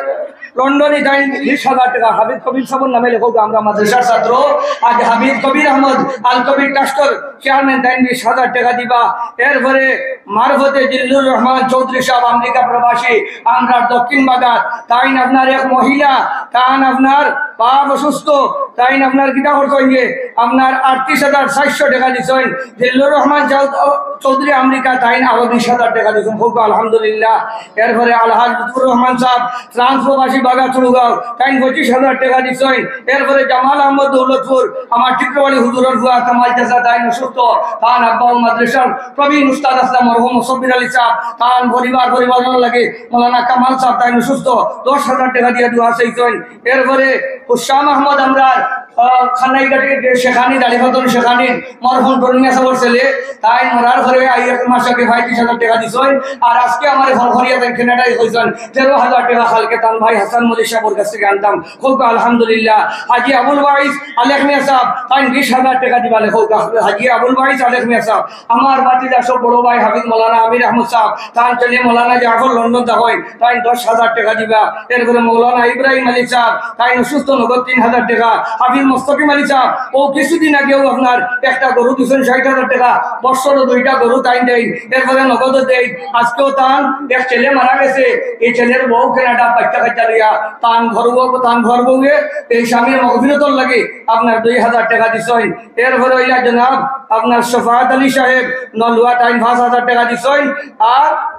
লন্ডনি তাইন বিশ হাজার টেকা। হাফিজ কবির সাহেবর নামে লেখক আমরা মাদ্রাসার ছাত্র, আজ হাফিজ কবির আহমদ আল কবির ট্রাস্টর চেয়ারম্যান তাইন বিশ হাজার টেকা দিবা। এরপরে মারফতে জিল্লুর রহমান চৌধুরী সাহেব আমেরিকা প্রবাসী, আমরা দক্ষিণ বাগাত, তাইন আপনার এক মহিলা, তান আপনার বাপ অসুস্থ, তাইন আপনার কিতা করতে হইবে, আপনার আটত্রিশ হাজার চারশো টেকা দিছইন। জিল্লুর রহমান চৌ-, চৌধুরী আমেরিকা, তাইন আরো বিশ হাজার টেকা দিছইন। কউক্কা আলহামদুলিল্লাহ। এরপরে আলহাজ লুৎফুর রহমান সাহেব, ফ্রান্স প্রবাসী, বাগা চুড়গাঁও, তাইন পঁচিশ হাজার টেকা দিছইন। এরপরে জামাল আহমদ দৌলতপুর, আমার টিকরবাড়ি হুজুরর ফুয়া কামাল চাচা, তাইন অসুস্থ, তান আব্বা ও মাদ্রাসার প্রবীণ উস্তাদ আছলা মরহুম সব্বির আলী সাহেব, তান পরিবার পরিবারর লাগি মৌলানা কামাল সাহেব, তাইন অসুস্থ, দশ হাজার টেকা দিয়া দোয়া চাইছইন। এরপরে হুসাম আহমদ আমরার, আহ, খানাইঘাটে যে শেখানি, দাড়িপাতন শেখানির মরহুম টনি মিয়া সাহেবর ছেলে, তাইন মরার পরে আই এক মাস আগে পঁয়ত্রিশ হাজার টেকা দিছইন। আর আজকে আমারে ফোন করিয়া তাইন কানাডায় কইছইন তেরো হাজার টেকা কালকে তান ভাই হাসান মল্লিক সাহেবর কাছ থাকি আনতাম। কউক্কা আলহামদুলিল্লাহ। হাজি আবুল বাইস আলেক মিয়া সাহেব, তাইন বিশ হাজার টেকা দিবা লেখো। হাজি আবুল বাইস আলেক মিয়া সাহেব, আমার ভাতিজা সব বড় ভাই হাফিজ মৌলানা আমির আহমদ সাহেব, তান ছেলে মৌলানা জাফর লন্ডন থাকইন, তাইন দশ হাজার টেকা দিবা। এরপরে মৌলানা ইব্রাহিম আলী সাহেব, তাইন অসুস্থ, নগদ তিন হাজার টেকা। হাফিজ মোস্তকিম আলী সাহেব, অউ কিছুদিন আগেও আপনার একটা গরু দিছইন ষাইট হাজার টেকা, বছরো দুইটা গরু তাইন দেইন। এরপরে নগদও দেইন। আজকেও তান এক ছেলে মারা গেছে, এই ছেলের বউ কানাডা বাইচ্চা কাইচ্চা লইয়া, তান ঘর বউ, তান ঘর বউয়ে এই স্বামীর মগফিরতর লাগি আপনার দুই হাজার টেকা দিছইন। এরপরে অইলা জনাব আপনার শফাত আলী সাহেব নলুয়া, তাইন পাঁচ হাজার টেকা দিছইন। আর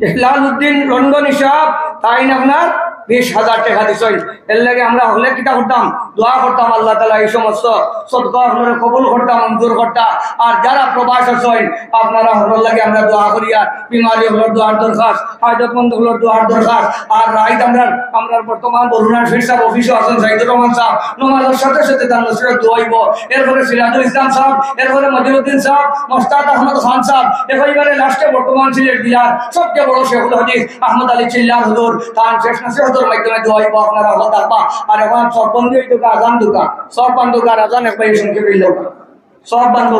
হেলাল উদ্দিন লন্ডনী সাহেব, তাইন আপনার বিশ হাজার টেকা দিছইন। এর লাগি আমরা হকলে কিতা করতাম? দোয়া করতাম, আল্লাহ তাআলা এই সমস্ত সদকা আপনারা কবুল করতাম, মঞ্জুর করতা। আর যারা প্রবাস আছইন, আপনারা হকলর লাগি আমরা দোয়া করি। আর বিমারি হকলর দোয়ার দরকার, হাজতমন্দ হকলর দোয়ার দরকার। আর রাইত আমরা, আমরা বর্তমান বরুণার ফির সাহেব অফিসও আছইন, সাইদুর রহমান সাহেব, নমাজর সাথে সাথে তান নসিহত দোয়া অইবো। এরপরে সিরাজুল ইসলাম সাহেব, এরপরে মজিরুদ্দিন সাহেব, মোস্তাক আহমদ খান সাহেব, একেবারে লাস্টে বর্তমান সিলেট জেলার সবচেয়ে বড় শেখুল হাদিস আহমদ আলী চিল্লার হুজুর, তান শেষ নসিহতর মাধ্যমে দোয়া অইবো, আপনারা হকল থাকবা। আর এখন সব বন্ধ অইতো, আজান দুকা, সব বন্ধ কর, আজান একবার শুনতে পেল, সব বন্ধ।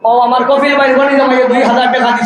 ও আমার কফিল ভাই, বলি জমাইয়া দুই হাজার টেকা দিছে।